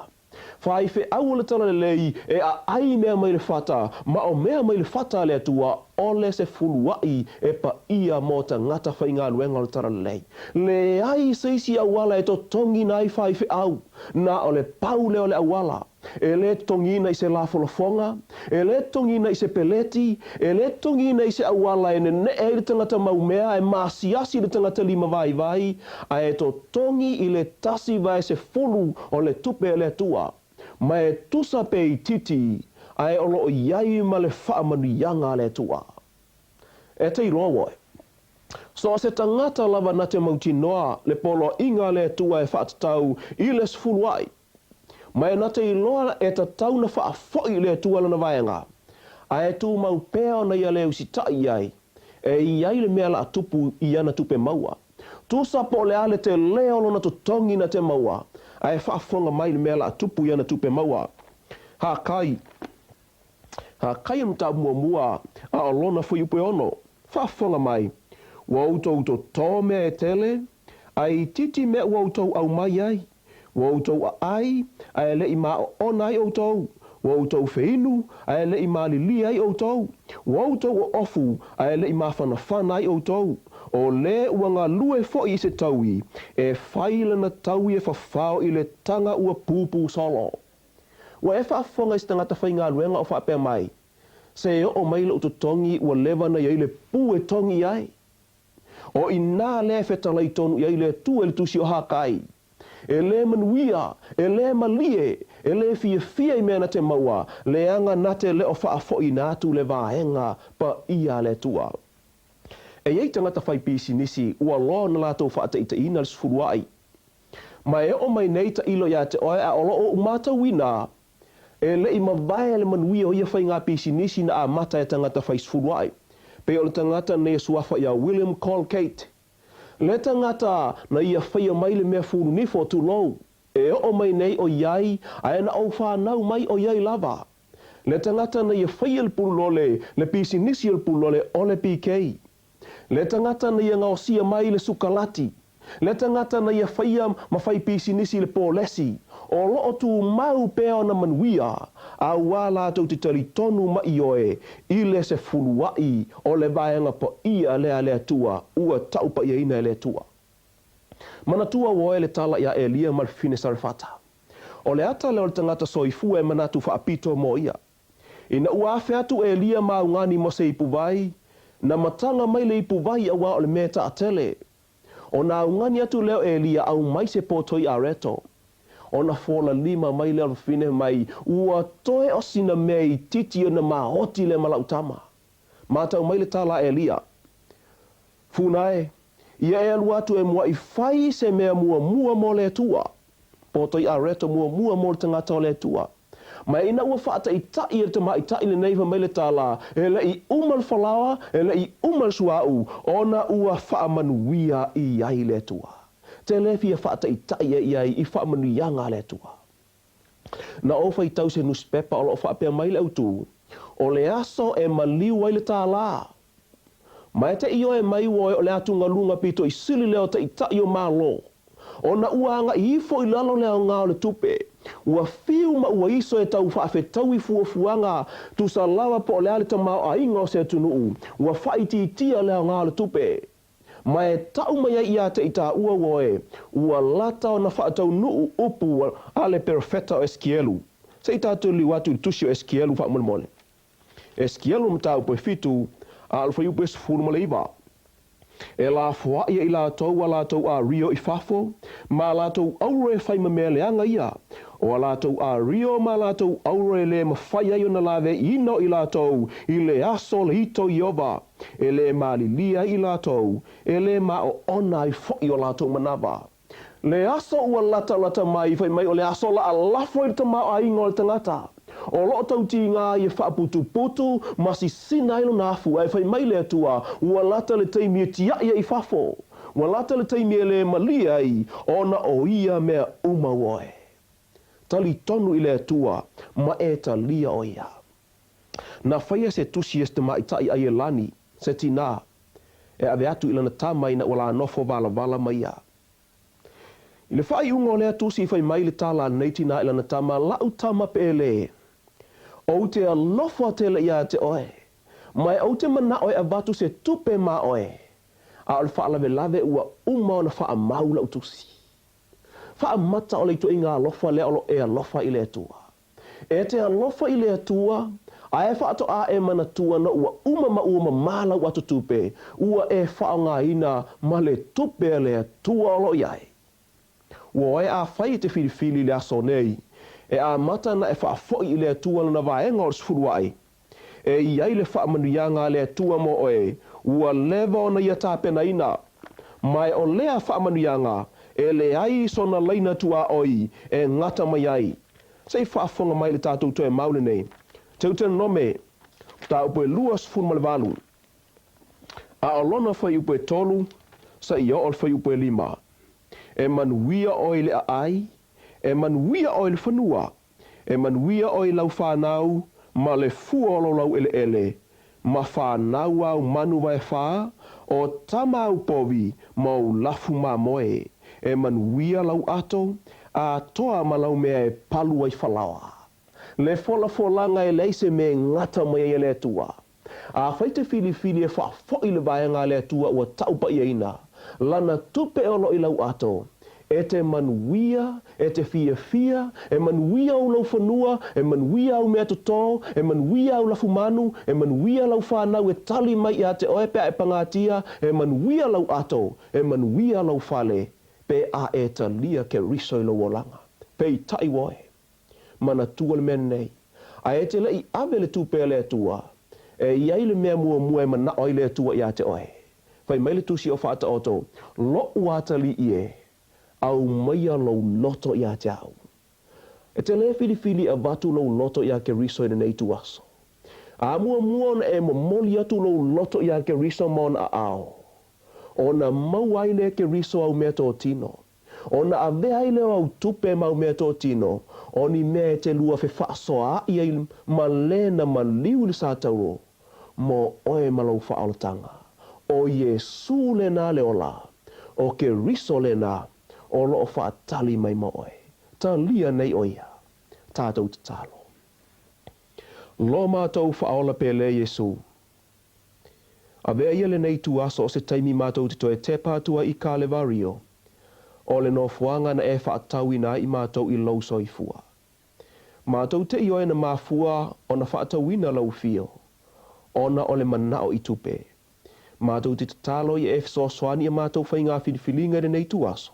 Speaker 3: Faifeau o le Talalelei e aai i mea mai le fata, ma o mea mai le fata a le Atua, ole se fuluaʻi e paia mo tagata faigaluega o le Talalelei. Leai se isi auala e totogiina ai faifeau, na o le pau lea o le auala. E lē totogiina i se lafolafoga, e lē totogiina i se peleti, e lē totogiina i se auala e neneʻe ai le tagata maumea e maasiasi le tagata limavaivai, a e totogi i le 1/10 o le tupe a le Atua, ma e tusa pe itiiti, ae o lo o i ai ma le faamanuiaga a le Atua. E te iloa oe. So o se tagata lava na te mautinoa le poloaiga a le Atua e faatatau i le sefuluaʻi, ma e na te iloa e tatau na faafoʻi i le Atua lana vaega, a e tumau pea ona ia le usitaʻi i ai, e i ai le mea la tupu i ana tupe maua. Tusa po o le a le telē o lona totogi na te maua, a e faafofoga mai le mea la tupu i ana tupe maua. Hākai. Hākai o le mataupu muamua, a o lona fuaiupu e ono. Faafofoga mai, ua outou totō mea e tele, a e itiiti mea ua outou ʻaumai ai. Ua outou aʻai, a e le i māoʻona ai ʻoutou. Ua outou feinu, a e le i malilie ai ʻoutou. Ua outou oʻofu, a e le i mafanafana ai ʻoutou. ʻO lē ua galue foʻi i se taui, e fai lana taui e fafao i le taga ua pupū solo. Ua e faafofoga i se tagata faigaluega o faapea mai, Se oo mai loʻu totogi ua leva na i ai le pū e togi i ai. O inā lea e fetalai tonu i ai le Atua i le Tusi o Hakai, E lē manuia, e lē malie, e lē fiafia i mea na te maua, leaga na te le o faafoʻiina atu le vaega paia a le Atua. E i ai tagata fai pisinisi ua loa ona latou faataʻitaʻiina le sefuluaʻi. Ma e oo mai nei taʻilo iā te oe a o lo oʻu matauina, e le i mavae le manuia o ia faiga pisinisi na amata e tagata fai sefuluaʻi. Pei o le tagata nei e suafa iā William Colgate. Le tagata na ia faia mai le mea fulunifo, tulou, e oo mai nei o iai a e na ou fanau mai o iai lava. Le tagata na ia faia le pululole, le pisinisi o le pululole o le PK. Le tagata na ia gaosia mai le sukalati, le tagata na ia faia ma fai pisinisi le polesi, o lo o tumau pea ona manuia, auā latou te talitonu ma ioe i le sefuluaʻi o le vaega paia lea a le Atua ua taupaiaina e le Atua. Manatua oe le tala iā Elia ma le fafine Sarefata. O le ata lea o le tagata soifua e manatu faapito mo ia. Ina ua afe atu Elia ma augani mo se ipuvai, na mataga mai le ipuvai auā o le mea taatele. Ona augani atu lea o Elia aumai se potoi areto. Ona fola lima mai lea o le fafine mai, Ua toe o sina mea itiiti ona maoti lea ma lau tama. Matau mai le tala a Elia, Funa e, ia e alu atu e muaʻi fai se mea muamua mo le Atua. Poto i areto muamua mo le tagata o le Atua. Ma ina ua faataʻitaʻi e le tamaitai lenei fai mai le tala, E le i uma le falaoa, e le i uma le suauu, ona ua faamanuia i ai le Atua. Te le fia faataʻitaʻi e i ai i faamanuiaga a le Atua. Na ou faitau se nusipepa o lo o faapea mai le autū, O le aso e maliu ai le tālā. Ma e te ioe mai ua o le atugaluga pito i sili lea o taʻitaʻi o Malo. Ona ua agaʻi ifo i lalo le aoga o le tupe, ua fiu ma ua iso e tau faafetaui fuafuaga tusa lava po o le a le tamaoaiga o se atunuu, ua faaitiitia le aoga o le tupe. Ma e taʻu mai ai iā te i tāua ua e, ua lata ona faataunuu upu a le perofeta o Esekielu. Se i tātou liu atu i le tusi o Esekielu faamolemole. Esekielu mataupu e fitu, a o le fuaiupu e 19. E lafoaʻi e i latou a latou ʻārio i fafo, ma a latou auro e fai ma mea leaga ia, ʻO a latou ʻārio ma a latou auro e lē mafai ai ona laweʻiina o i latou i le aso o le ito Iova, e lē malilie ai i latou, e lē maʻoʻona ai foʻi o latou manawa. Le aso ua latalata mai, fai mai o le aso la a lafo i le tamaoaiga o le tagata. O loo tautīgā ai e faaputuputu ma sisina ai lona afu, ae fai mai le Atua, ua lata le taimi e tiaʻi ai i fafo. Ua lata le taimi e lē malie ai, ona o ia mea uma ua e. Talitonu i le Atua, ma e talia ʻo ia. Na faia se tusi e se tamaitai ʻAielani, se tinā, e ave atu i lana tama ina ua la nofo walavala ma ia. I le faaiuga o lea tusi i fai mai le tala a lenei tinā i lana tama, Laʻu tama pele, ou te alofa tele iā te ʻoe, ma e ou te manaʻo e avatu se tupe ma ʻoe, a o le faalavelave ua uma ona faamau laʻu tusi. Faamata o le ituaiga alofa lea o lo e alofa i le Atua. E te alofa i le Atua, a e faatoʻā e manatua na ua uma ma ua mamā lau ato tupe, ua e faaaogaina ma le tupe a le Atua o lo o i ai. Ua oe afai e te filifili i le aso nei, e amata na e faafoʻi i le Atua lana vaega o le sefuluaʻi. E i ai le faamanuiaga a le Atua mo oe, ua leva ona ia tapenaina. Ma e o lea faamanuiaga, e leai sona laina tuaoi e gata mai ai. Se i faafofoga mai i le tatou toe mau lenei. Teutenome, mataupu e 28, a o lona fuaiupu e tolu, se i oo le fuaiupu e lima. E manuia ʻoe i le ʻaʻai, e manuia ʻoe i le fanua, E manuia ʻoe i lau whānau ma le fua o lou lauʻeleʻele, ma whānau āu manu waewhā, o tama āu povi ma ou lafu mamoe. E manuia lau ato, a toa ma lau mea e palu ai falaoa. Le folafolaga e leai se mea e gata mai ai e le Atua. Afai te filifili e faafoʻi le vaega a le Atua ua taʻu paʻiaina, lana tupe o lo i lau ato, e te manuia, e te fiafia, e manuia ou laufanua, e manuia au mea totō, e manuia au lafumanu, e manuia lau whānau e tali mai iā te ʻoe pe a e pagātia, e manuia lau ato, e manuia lau fale, pe a e talia Keriso i lou olaga. Peitai ua oe. Manatua le mea nei, a e te le i ave le tupe a le Atua, e i ai le mea muamua e manaʻo ai le Atua iā te ʻoe. Fai mai le tusi o Faataoto, Loʻu atalii e, aumaia lou loto iā te au. E te lē filifili avatu lou loto iā Keriso i lenei ituaso. A muamua ona e momoli atu lou loto iā Keriso ma ona aao, ona maua ai lea Keriso au mea tōtino, Ona avea ai lea o au tupe ma au meatotino, o ni mea e te lua fefaasoaaʻi ai ma lena maliu i le satauro, mo oe ma lou faaolataga. ʻO Iesū lenā le ola, ʻo Keriso lenā o loo faatali mai ma oe. Talia nei ʻo ia. Tatou tatalo. Lo matou faaola pele Iesū. Avea ia lenei ituaso o se taimi matou te toe tepa atu ai i Kalevario, o le nofoaga na e faatauina ai i matou i lou soifua. Matou te ioe na mafua ona faatauina lau afio, ona o le manaʻo i tupe. Matou te tatalo ia e fesoasoani i a matou faiga filifiliga i lenei ituaso.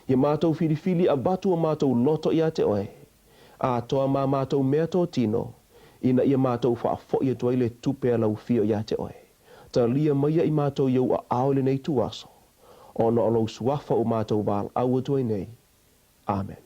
Speaker 3: Ia matou filifili avatu o matou loto iā te Oe, atoa ma matou meatotino, ina ia matou faafoʻi atu ai le tupe a Lau Afio iā te Oe. Talia maia i matou i Ou aao i lenei ituaso, ona o Lou Suafa ua matou valaau atu ai nei. Amene.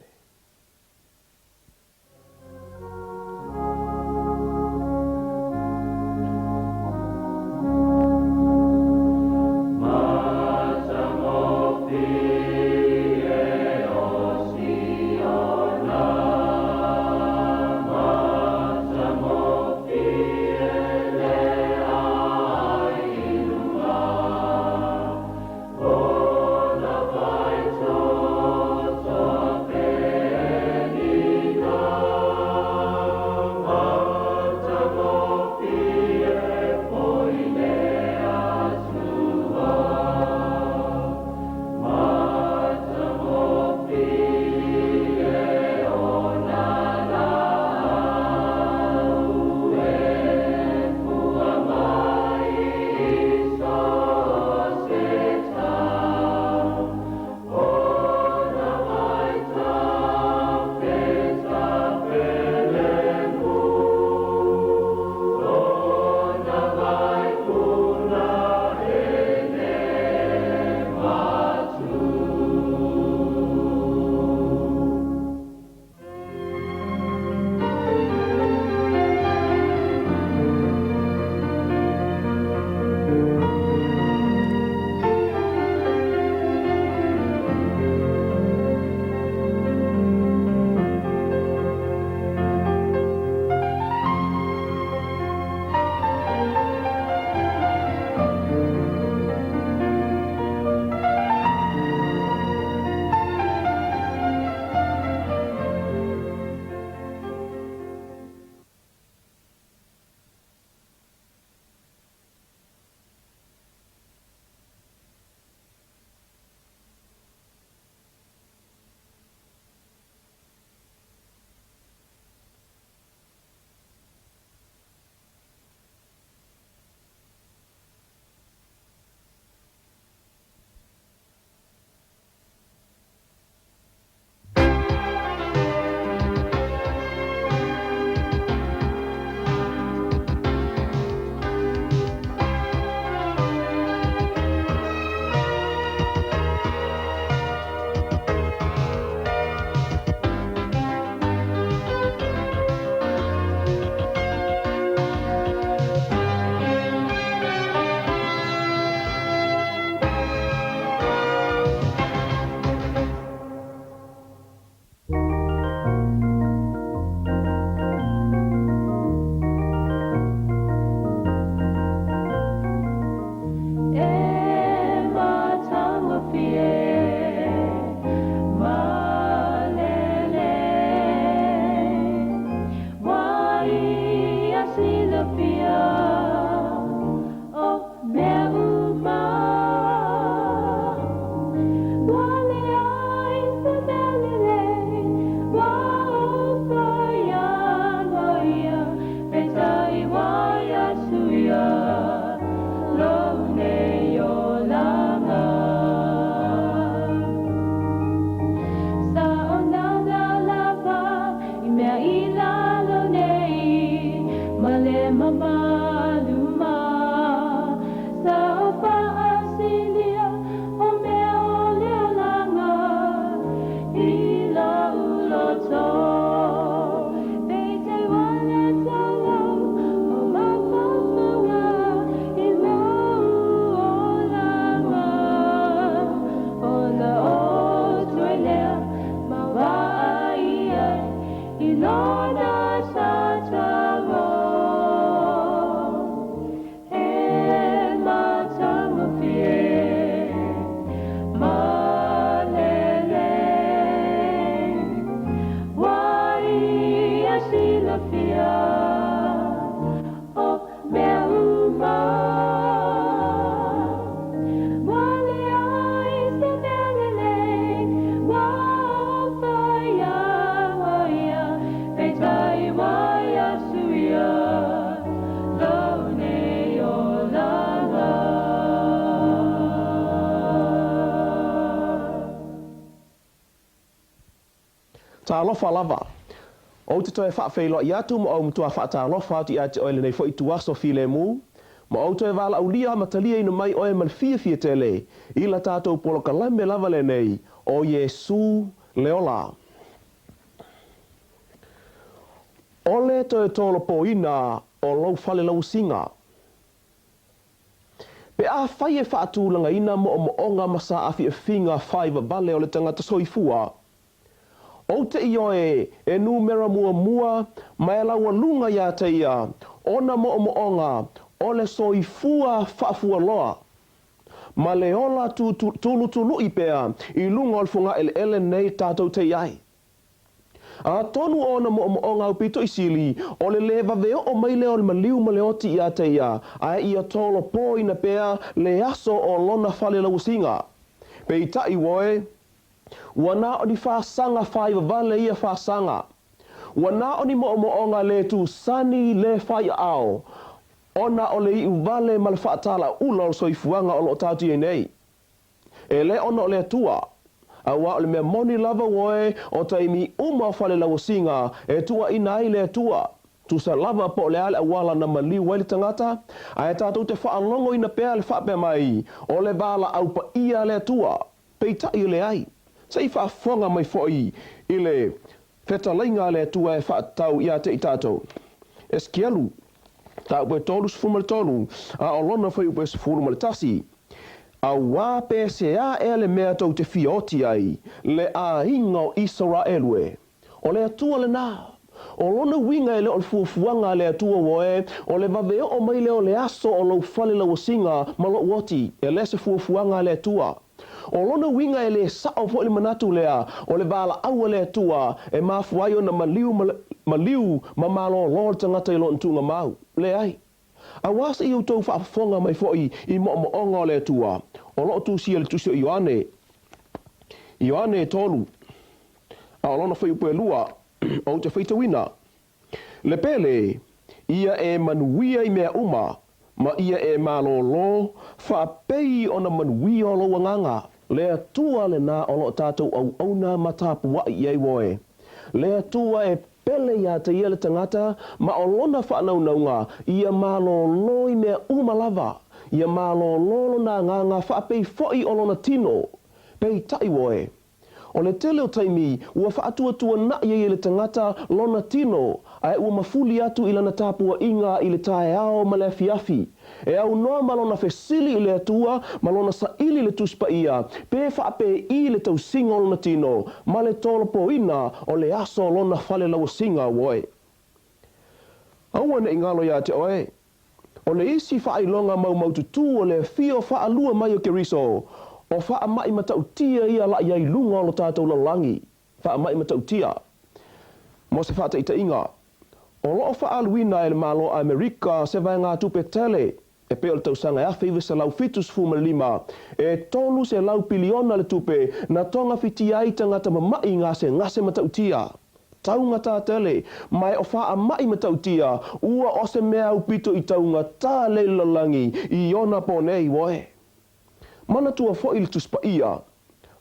Speaker 3: Talofa lava! Ou te toe faafeiloai atu ma ou matua faatalofa atu ia te oe i lenei foi ituaso filemu, ma ou toe valaaulia ma taliaina mai oe ma le fiafia tele i la tatou polokalame lava lenei o Iesu le Ola. O le toe tolopoina o lou fale lauasiga. Pe afai e faatulagaina moomooga ma saafiafiga faivavale o le tagata soifua, ou te ioe e numera muamua ma e laualuga iā te ia ona moomooga o le soifua faafualoa ma le ola tulutuluʻi pea i luga o le fogaeleele nei tatou te i ai. Atonu o ona moomooga aupito i sili, o le lē vave oo mai lea o le maliu ma le oti iā te ia, ae ia tolopoina pea le aso o lona fale lauasiga. Peitai uoe, ua na o ni fasaga faivavale ia fasaga. Ua na o ni moomooga lē tusani lē faiaao, ona o le iu vale ma le faatalaula o le soifuaga o loo tatou i ai nei. E lē ona o le Atua, auā o le mea moni lava uoe o taimi uma o fale lauasiga e tuuaina ai le Atua, tusa lava po o le a le auala na maliu ai le tagata, ae tatou te faalogoina pea le faapea mai o le valaau paia a le Atua. Peitai e leai. Se i faafofoga mai foi i le fetalaiga a le Atua e faatatau ia te i tatou. Esekielu, mataupu e 33, a o lona fuaiupu e 11, Auā pe se a ea le mea tou te fia oti ai, le aiga o Isaraelu e? O le Atua lenā. O lona uiga e le o le fuafuaga a le Atua uoe, o le vave oo mai lea o le aso o lou fale lauasiga ma lou oti, e le se fuafuaga a le Atua. O lona uiga e lē sao foi le manatu lea o le valaau a le Atua e mafua ai ona maliu ma maliu ma malōlō le tagata i lona tuugamau. Leai. Auā se i outou faafofoga mai foi i moomooga o le Atua, o loo tusia i le Tusi o Ioane, Ioane e tolu, a o lona fuaiupu e lua, ou te faitauina, Le pele, ia e manuia i mea uma, ma ia e malōlō, faapei ona manuia o lou agaga. Le Atua lenā o loo tatou auauna ma tapuaʻi i ai uoe. Le Atua e pele iā te ia le tagata ma o lona faanaunauga ia malōlō i mea uma lava, ia malōlō lona agaga faapei foi o lona tino. Peitai uoe, O le tele o taimi ua faatuatuanaʻi ai e le tagata lona tino ae ua mafuli atu i lana tapuaiga i le taeao ma le afiafi, e aunoa ma lona fesili i le Atua ma lona saili i le Tusi Paia pe faapei le tausiga o lona tino ma le tolopoina o le aso o lona fale lauasiga uoe. Aua ne i galo iā te oe, O le isi faailoga maumaututū o le afio faalua mai o Keriso, o faamaʻi matautia ia laʻi ai luga o lo tatou lalolagi, faamaʻi matautia. Mo se faataitaiga, o loo faaaluina e le Malo Amerika se vaegatupe tele e pei o le tausaga e 1975, e 300 piliona le tupe na togafitia ai tagata mamaʻi gasegase matautia. Taugata tele, ma e o faamaʻi matautia, ua o se mea aupito i taugata le lalolagi i ona po nei, uoe. Manatua foi le Tusi Paia.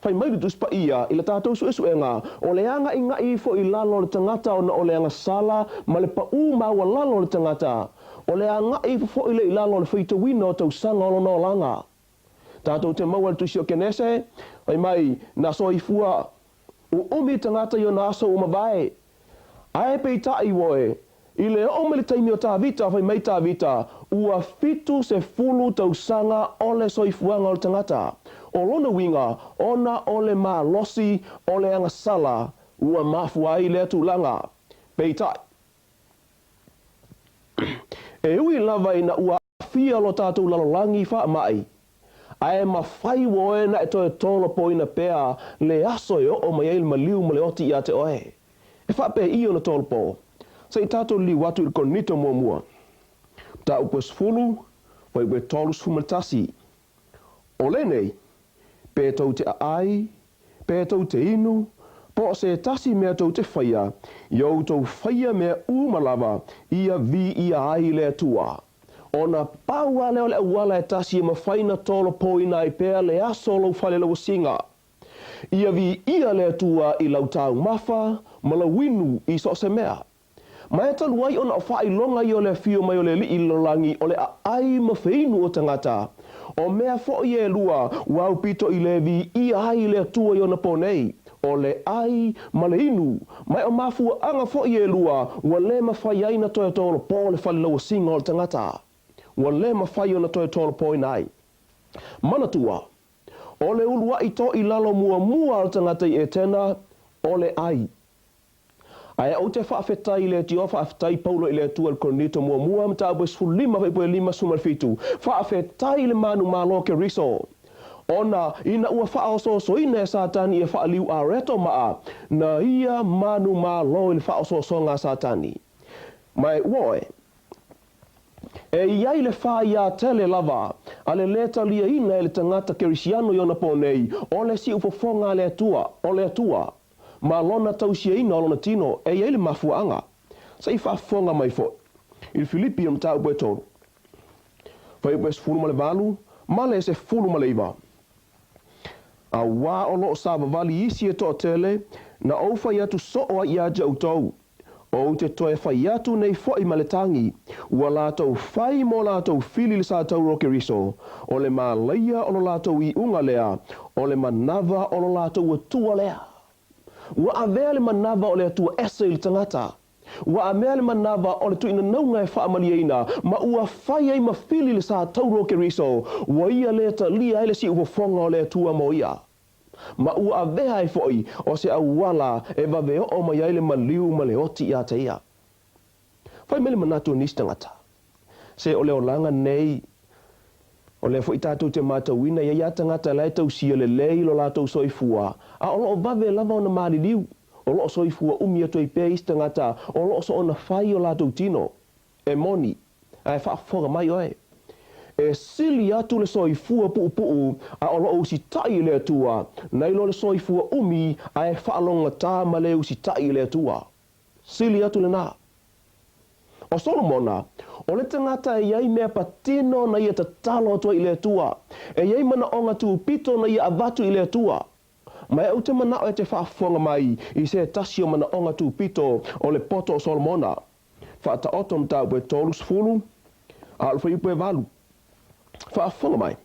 Speaker 3: Fai mai le Tusi Paia i la tatou suesuega, o le agaʻigaʻi ifo i lalo o le tagata ona o le agasala ma le paʻū maualalo o le tagata, o le agaʻi ifo foi lea i lalo o le faitauina o tausaga o lona olaga. Tatou te maua i le Tusi o Kenese, fai mai, na soifua uumi tagata i ona aso ua mavae. Ae peitai, uoe, i le oo mai le taimi o Tavita, fai mai Tavita, ua 70 tausaga o le soifuaga o le tagata. O lona uiga, ona o le malosi o le agasala ua mafua ai lea tulaga. Peitai, e ui lava ina ua aafia lo tatou lalolagi i faamaʻi, ae mafai uoe na e toe tolopoina pea le aso e oo mai ai le maliu ma le oti iā te oe. E faapei ona tolopo? Se i tatou liliu atu i le Korinito muamua, mataupu e 10, fuaiupu e 31. O lenei, pe tou te aai, pe tou te inu, po o se tasi mea tou te faia, ia outou faia mea uma lava ia viia ai le Atua. Ona pau lava lea o le auala e tasi e mafai na tolopoina ai pea le aso o lou fale lauasiga. Ia viia le Atua i lau taumafa. ma lau inu i so o se mea. Ma e talu ai ona o faailoga ia o le afio mai o le Alii i le lalolagi o le aai ma feinu o tagata, o mea foi e lua ua aupito i le viia ai le Atua i ona pō nei, o le ai ma le inu, ma e o mafuaaga foi e lua ua le mafai ai na toe tolopo le fale lauasiga o le tagata, ua le mafai ona toe tolopoina ai. Manatua, o le uluai toilalo muamua a le tagata i Etena, o le ai. Ae ou te faafetai i le Atua, faafetai Paulo i le Atua i le Korinito muamua, mataupu e 15 fuaiupu e 57, faafetai i le manumalo o Keriso, ona ina ua faaosoosoina e Satani ia faaliu areto maa, na ia manumalo i le faaosoosoga a Satani. Ma e ua oe. E i ai le faiā tele lava a le lē taliaina e le tagata Kerisiano i ona pō nei, o le siufofoga a le Atua, o le Atua, ma lona tausiaina o lona tino, e i ai le mafuaaga. Se i faafofoga mai foi i le Filipi o le mataupu e 3, fuaiupu e 18 ma le 19. Auā o lo o savavali isi e toatele, na ou fai atu soo ai ia te outou, Ou te toe fai atu nei foi ma le tagi, ua latou fai mo latou fili le satauro o Keriso, o le mālaia o lo latou iuga lea, o le manava o lo latou Atua lea. Ua avea le manava o le Atua ese i le tagata. Ua avea le manava o le tuinanauga e faamalieina, ma ua fai ai ma fili le satauro o Keriso, ua ia lē talia ai le siufofoga o le Atua mo ia. Ma ua avea ai foi o se auala e vave oo mai ai le maliu ma le oti iā te ia. Fai mai le manatu o nisi tagata, Se o le olaga nei, o lea foi tatou te matauina e i ai a tagata la e tausia lelei lo latou soifua, a o lo o vave lava ona maliliu, o lo o soifua umi atu ai pea isi tagata o lo o soona fai o latou tino. E moni, ae faafofoga mai oe. E sili atu le soifua puupuu a o lo o usitai i le Atua, nai lo le soifua umi ae faalogogata ma le usitai i le Atua. Sili atu lena. O Solomona, o le tagata e i ai mea patino na ia tatalo atu ai i le Atua, e i ai manaoga tupito na ia avatu i le Atua. Ma e ou te manao e te faafofoga mai i se tasi o manaoga tupito o le poto o Solomona. Faataoto mataupu e 30, a o le fuaiupu e 8. Faafofoga mai.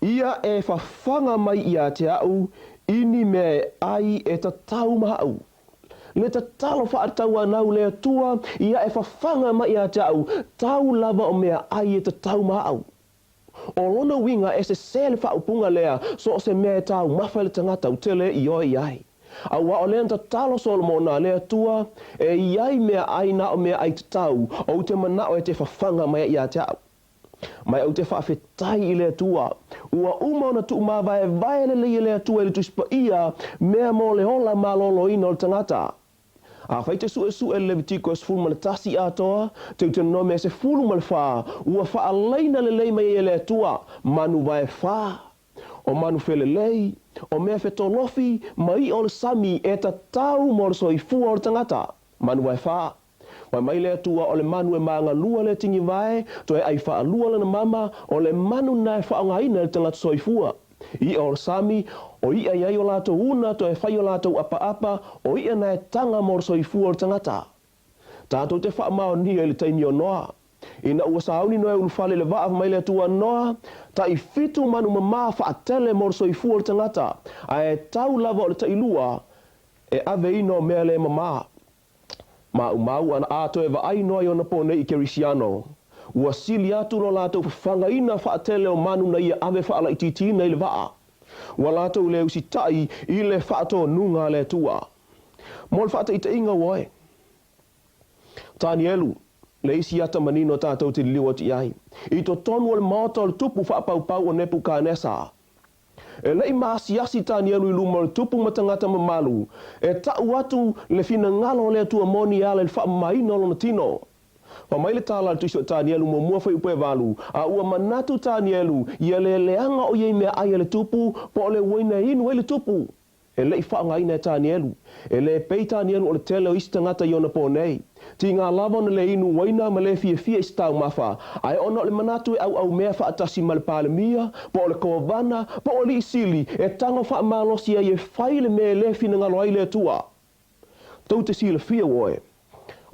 Speaker 3: Ia e fafaga mai ia te au i ni mea e ai e tatau ma au. Le tatalo faatauanau le Atua, ia e fafaga mai ia te au, tau lava o mea ai e tatau ma au. O lona uiga e sesē le faaupuga lea, so o se mea e taumafa i le tagata u tele i oe i ai. Auā o lea na tatalo Solomona, le Atua, e i ai mea ai na o mea ai tatau, ou te manao e te fafaga mai ai ia te au. Ma ou te faafetai i le Atua, ua uma ona tuumavaevae lelei e le Atua i le Tusi Paia mea mo le ola maloloina o le tagata. Afai te suesue le Levitiko e 11 atoa, Teuteronome e 14, ua faalaina lelei mai ai e le Atua, manu vae fa, o manu felelei, o mea fetolofi ma i'a o le sami e tatau mo le soifua o le tagata, manu vae fa. Fai mai le Atua o le manu e magalua le tigivae, toe ai faalua lana mama, o le manu na e faaaogaina e le tagata soifua. I'a o le sami, o i'a i ai o latou una toe fai o latou apaapa, o i'a na e taga mo le soifua o le tagata. Tatou te faamaonia i le taimi o Noa. Ina ua sauni Noa e ulufale i le vaa mai le Atua Noa, tai-fitu manu mamā faatele mo le soifua o le tagata, ae tau lava o le tailua e aveina o mea le mamā. Maumau ana a toe vaai noa i ona pō nei i Kerisiano. Ua sili atu lo latou fafagaina faatele o manu na ia ave faalaitiitiina i le vaa. Ua latou le usitai i le faatonuga a le Atua. Mo le faataitaiga ua oe. Tanielu, le isi ata manino tatou te liliu atu i ai. I totonu o le maota o le tupu faapaupau o Nepukanesa. E le i maasiasi Tanielu i luma o le tupu ma tagata mamalu, e ta'u atu le finagalo o le Atua moni e ala i le faamamaina o lona tino. Fai mai le tala a le Tusi o Tanielu muamua fuaiupu e 8, A ua manatu Tanielu, ia le leaga o ia i meaai a le tupu, po o le uaina e inu ai le tupu. E le i faaaogaina e Tanielu. E le pei Tanielu o le tele o isi tagata i ona pō nei. Tīgā lava ona le inu uaina ma le fiafia i se taumafa, ae ona o le manatu e auaumea faatasi ma le Palemia, po o le Kovana, po o Alii Sili, e tago faamalosi ai e fai le mea e le finagalo ai le Atua. Tou te silafia oe.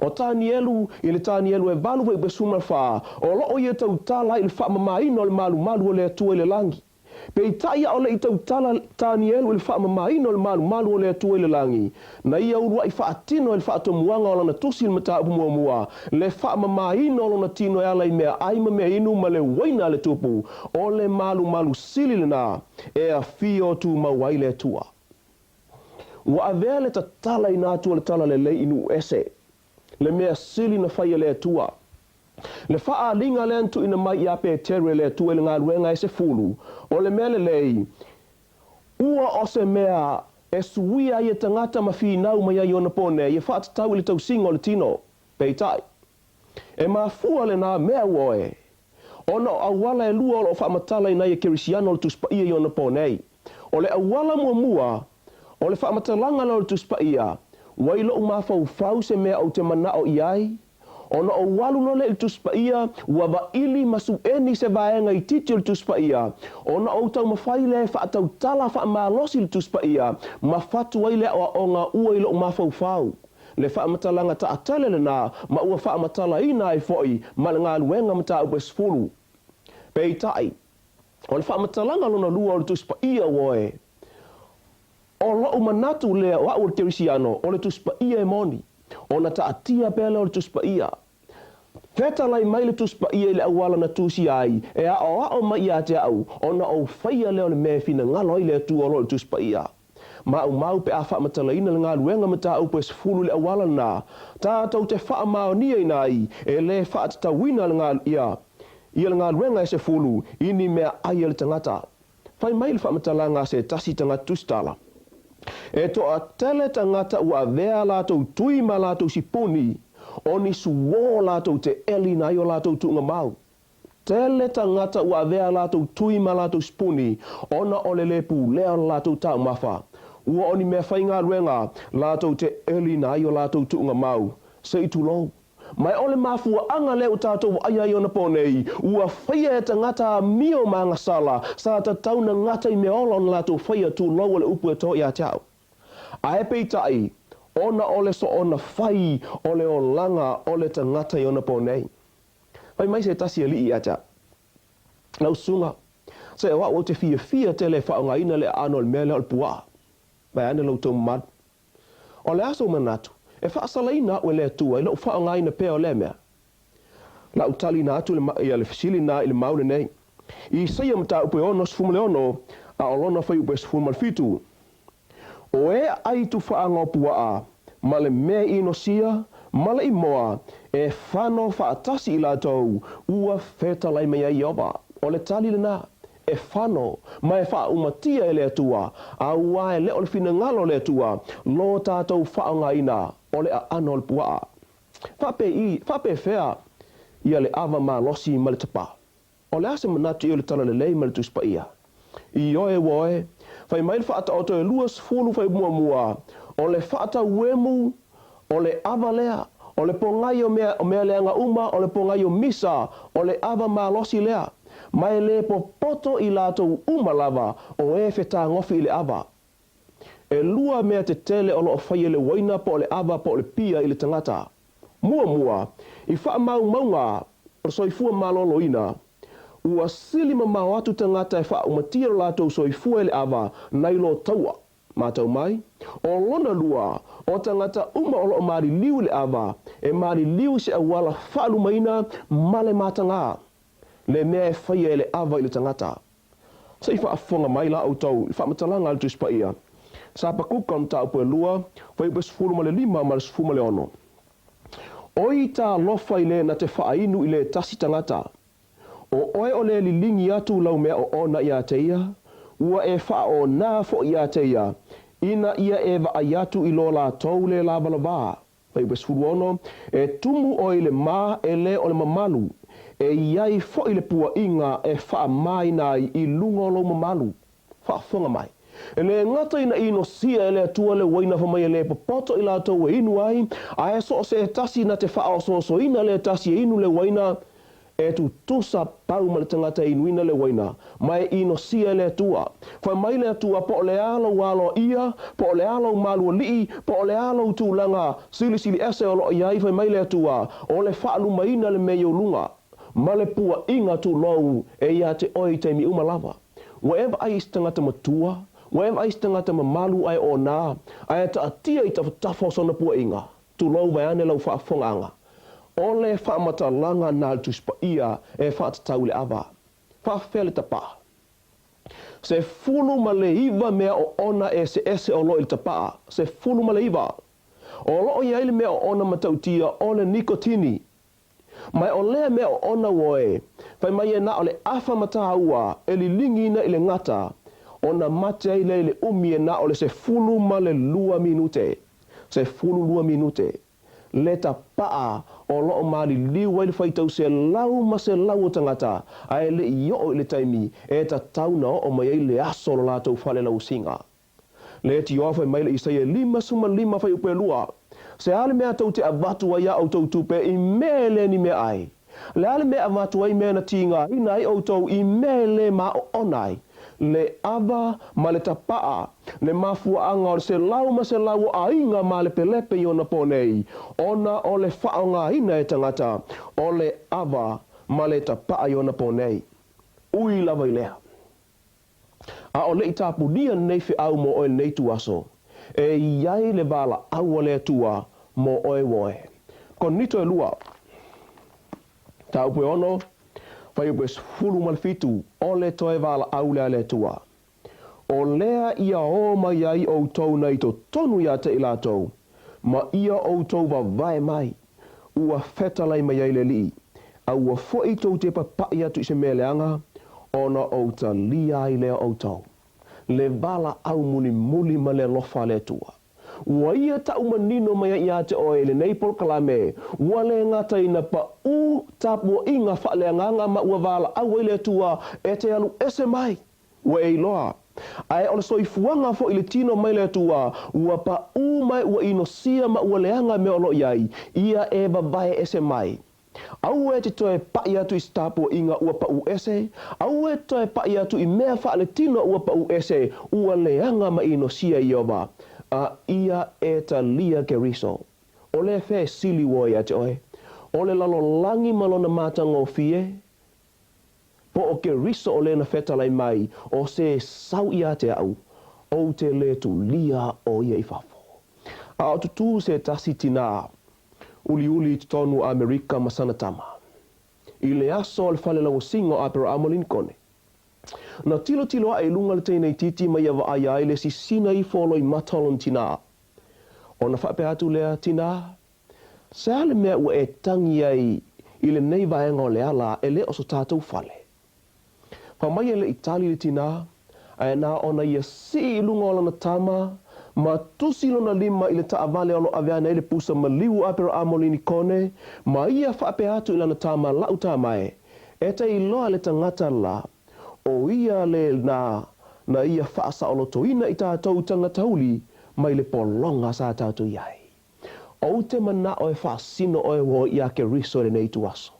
Speaker 3: O Tanielu, i le Tanielu e 8 fuaiupu e 14, o loo ia tautala ai i le faamamaina o le malumalu o le Atua i le lagi. Peitai a o le i tautala Tanielu i le faamamaina o le malumalu o le Atua i le lagi, na ia uluai faatino ai le faatomuaga o lana tusi i le mataupu muamua, le faamamaina o lona tino e ala i meaai ma meainu ma le uaina a le tupu, o le malumalu sili lena e afio tumau ai le Atua. Ua avea le tatalaina atu o le talalelei i nuu ese, le mea sili na fai e le Atua. Le faaaliga lea na tuuina mai iā Peteru e le Atua i le galuega e 10, o le mea lelei, ua o se mea e suia ai e tagata ma finau mai ai i ona po nei e faatatau i le tausiga o le tino. Peitai, e mafua lenā mea ua oe, ona o auala e lua o lo o faamatalaina ai e Kerisiano le Tusi Paia i ona po nei. O le auala muamua, o le faamatalaga lea o le Tusi Paia, ua i lou mafaufau se mea ou te manao i ai, Ona ou alu loa lea i le Tusi Paia, ua vaili ma suʻeni se vaega itiiti o le Tusi Paia, ona ou taumafai lea e faatautala faamalosi le Tusi Paia, ma fatu ai le aoaoga ua i lou mafaufau. Le faamatalaga taatele lenā, ma ua faamatalaina ai foi ma le galuega mataupu e 10. Peitai, o le faamatalaga lona lua o le Tusi Paia ua oe. O lou manatu lea o au o le Kerisiano, o le Tusi Paia e moni, ona taatia pea lea o le Tusi Paia. Fetalai mai le Tusi Paia i le auala na tusia ai, e aoao mai ia te au, ona ou faia lea o le mea e finagalo ai le Atua o lo o le Tusi Paia. Maumau pe a faamatalaina le galuega mataupu e 10 i le auala lenā, tatou te faamaoniaina ai e le faatatauina le ia ia le galuega e 10 i ni mea ai a le tagata. Fai mai le faamatalaga a se tasi tagata tusitala, E toatele tagata ua avea a latou tui ma latou sipuni, o ni suō latou te eliina ai o latou tuugamau. Tele tagata ua avea a latou tui ma latou sipuni ona o le lē pulea o le latou taumafa. Ua o ni meafaigaluega latou te eliina ai o latou tuugamau, se i tulou. Ma o le mafuaaga lea ua tatou vaaia ai ona po nei, ua faia e tagata amio ma agasala, sa tatau na gata i mea ola ona latou faia tulou o le upu e to iā te au. Ae peitai, ona o le soona fai o le olaga o le tagata i ona po nei. Fai mai se tasi alii iā te au. Lau susuga, se o au ou te fiafia tele e faaaogaina le aano o le mea lea o le puaa. Vaeane lo outou mamalu. O le a sou manatu, e faasalaina au e le Atua i lou faaaogaina pea o lea mea? Lau taliina atu le, ia le fesili lenā i le mau lenei. I Isaia mataupu e 66, a o lona fuaiupu e 17, O e aai tufaaga o puaa, ma le mea i inosia, ma le imoa, e fano faatasi i latou, ua fetalai mai ai Ieova. O le tali lenā. e fano ma e faaaumatia e le Atua, auā e le o le finagalo o le Atua lo tatou faaaogaina o le aano o le puaa. Faapei, faapefea ia le ava malosi ma le tapā? O le a se manatu i o le talalelei ma le Tusi Paia? Ioe ua oe, fai mai le faataoto e 20 fai muamua, o le faatauemu O le ava lea, o le pogai o mea, o mea leaga uma, o le pogai o misa, o le ava malosi lea. Ma e lē popoto i latou uma lava o e fetagofi i le ava. E lua mea tetele o lo o faia e le uaina po o le ava po o le pia i le tagata. Muamua, i faamaumauga o le soifua maloloina, ua sili mamao atu tagata e faaumatia lo latou soifua i le ava nai lo taua. Matau mai, o lona lua, o tagata uma o lo o maliliu i le ava, e maliliu i se auala faalumaina ma le matagā, le mea e faia e le ava i le tagata. Se i faafofoga mai la outou i le faamatalaga a le Tusi Paia. Sa Hapakuka o le mataupu e 2, fuaiupu e 15 ma le 16. Oi talofa i le na te faainu i le tasi tagata, O oe o le liligi atu lau mea oona iā te ia, ua e faaonā foʻi iā te ia, ina ia e vaai atu i lo latou le lavalavā. Fuaiupu e 16, E tumu oe i le mā e lē o le mamalu, e i ai foʻi le puaʻiga e faamāina ai i luga o lou mamalu. Faafofoga mai. E lē gata ina inosia e le Atua le uaina fai mai e lē popoto i latou e inu ai, ae so o se tasi na te faaosoosoina le tasi e inu le uaina, E tutusa pau ma le tagata e inuina le uaina, ma e inosia e le Atua. Fai mai le Atua, po o le a lou aloaia, po o le a lou malualii, po o le a lou tulaga silisili ese o lo o i ai, fai mai le Atua, o le faalumaina le mea i ou luga, ma le puaʻiga tulou e ia te oe i taimi uma lava. Ua e vaai i se tagata matua, ua e vaai i se tagata mamalu ae ona, ae taatia i tafatafa o sona puaʻiga, tulou vaeane lau faafofogaaga. O le faamatalaga na a le Tusi Paia e faatatau i le ava. Faafefea le tapaa? 19 mea oona eseese o lo o i le tapaa, 19. O lo o i ai le mea oona matautia o le nikotini. Ma o lea mea oona ua e fai mai e na o le afa mataua e liligiina i le gata, ona mate ai lea i le umi e na o le 12 minute. 12 minute. Le tapaa o lo o maliliu ai le faitau selau ma selau o tagata, ae le i oo i le taimi e tatau na oo mai ai le aso o lo latou falelausiga. Le tioa fai mai le Isaia 55 fuaiupu e 2, Se a le mea tou te avatu ai a outou tupe i mea e le ni mea ai? Le a le mea e avatu ai mea na tigaina ai outou i mea e le maoona ai? Le ava ma le tapaa, le mafuaaga o le selau ma selau o aiga malepelepe i ona po nei, ona o le faaaogaina e tagata o le ava ma le tapaa i ona po nei. Ui lava i lea. A o le i tapunia lenei feau mo oe lenei ituaso, e i ai le valaau a le Atua mo oe ua oe. Korinito e lua, mataupu e ono, fuaiupu e 17, o le toe valaau lea a le Atua. O lea ia ō mai ai ʻoutou na i totonu iā te i latou, ma ia ʻoutou wāwae mai, ua fetalai mai ai le Alii, a ua foʻi tou te papaʻi atu i se mea leaga, ona ou talia ai lea ʻoutou. Le valaau mulimuli ma le alofa a le Atua. Ua ia taʻu manino mai ai iā te ʻoe i lenei polokalame, ua le gata ina paʻū tapuaʻiga faaleagaga ma ua valaau ai le Atua e te alu ese mai. Ua e iloa. Ae o le soifuaga foi i le tino mai le Atua, ua paʻū mai ua inosia ma ua leaga mea o lo o i ai, ia e vavae ese mai. Aua e te toe paʻi atu i se tapuaʻiga ua paʻū ese, aua e te toe paʻi atu i mea faaletino ua paʻū ese, ua leaga ma inosia Ieova, a ia e talia Keriso. O le fesili ua iā te ʻoe, o le lalolagi ma lona matagofie, Po o Keriso o lena fetalai mai o se sau iā te aʻu, ou te le tulia o ia i fafo. A o tutū se tasi tinā uliuli i totonu o Amerika ma sana tama. I le aso o le fale lauasiga o Aperaamo Linikone, na tilotilo aʻe i luga le teine itiiti ma ia vaai ai le sisina ifo o loimata o lona tinā. Ona faapea atu lea, Tinā, Se a le mea ua e tagi ai i lenei vaega o le ala e le o so tatou fale? Fai mai e le i tali le tinā, ae na ona ia sii i luga o lana tama, ma tusi lona lima i le taavale o lo ave ane ai le pusa maliu o Aperaamo Linikone, ma ia faapea atu i lana tama, Laʻu tama e, e te iloa le tagata la, o ia le na na ia faasaolotoina i tatou tagata uli mai le pologa sa tatou i ai. Ou te manao e faasino oe ua oe iā Keriso i lenei ituaso.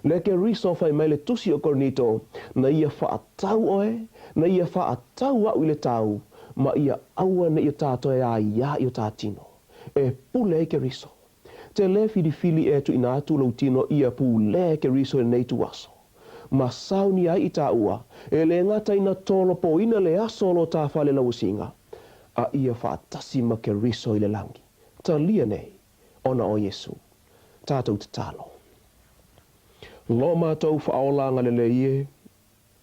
Speaker 3: Le Keriso fai mai le tusi o Korinito, na ia faatau oe, na ia faatau aʻu i le tau, ma ia aua ne i o tātou e aiā i o tā tino. E pule ai Keriso. Te le filifili e tuuina atu lou tino ia pulē Keriso i lenei ituaso. Ma sauni ai i tāua, e le gata ina tolopoina le aso o lo tā fale lauasiga, a ia faatasi ma Keriso i le lagi. Talia nei, ona o Iesu. Tatou tatalo. Lo matou faaola agalelei e,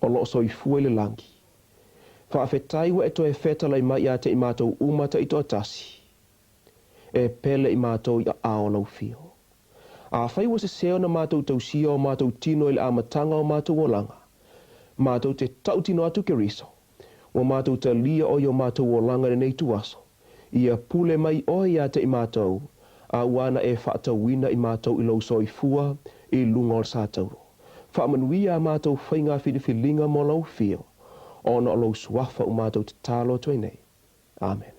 Speaker 3: o lo o soifua i le lagi. Faafetai ua e toe fetalai mai ia te i matou uma taitoatasi. E pele i matou i aao o lau fio. Afai ua sese ona matou tausia o matou tino i le amataga o matou olaga, matou te tautino atu Keriso, ua matou talia oe i o matou olaga i lenei ituaso, ia pule mai oe ia te i matou, a ua ana e faatauina i matou i lou soifua i luga o le satauro. Faamanuia a matou faiga filifiliga mo lau fio, ona o lou suafa u matou tatalo atu ai nei. Amene.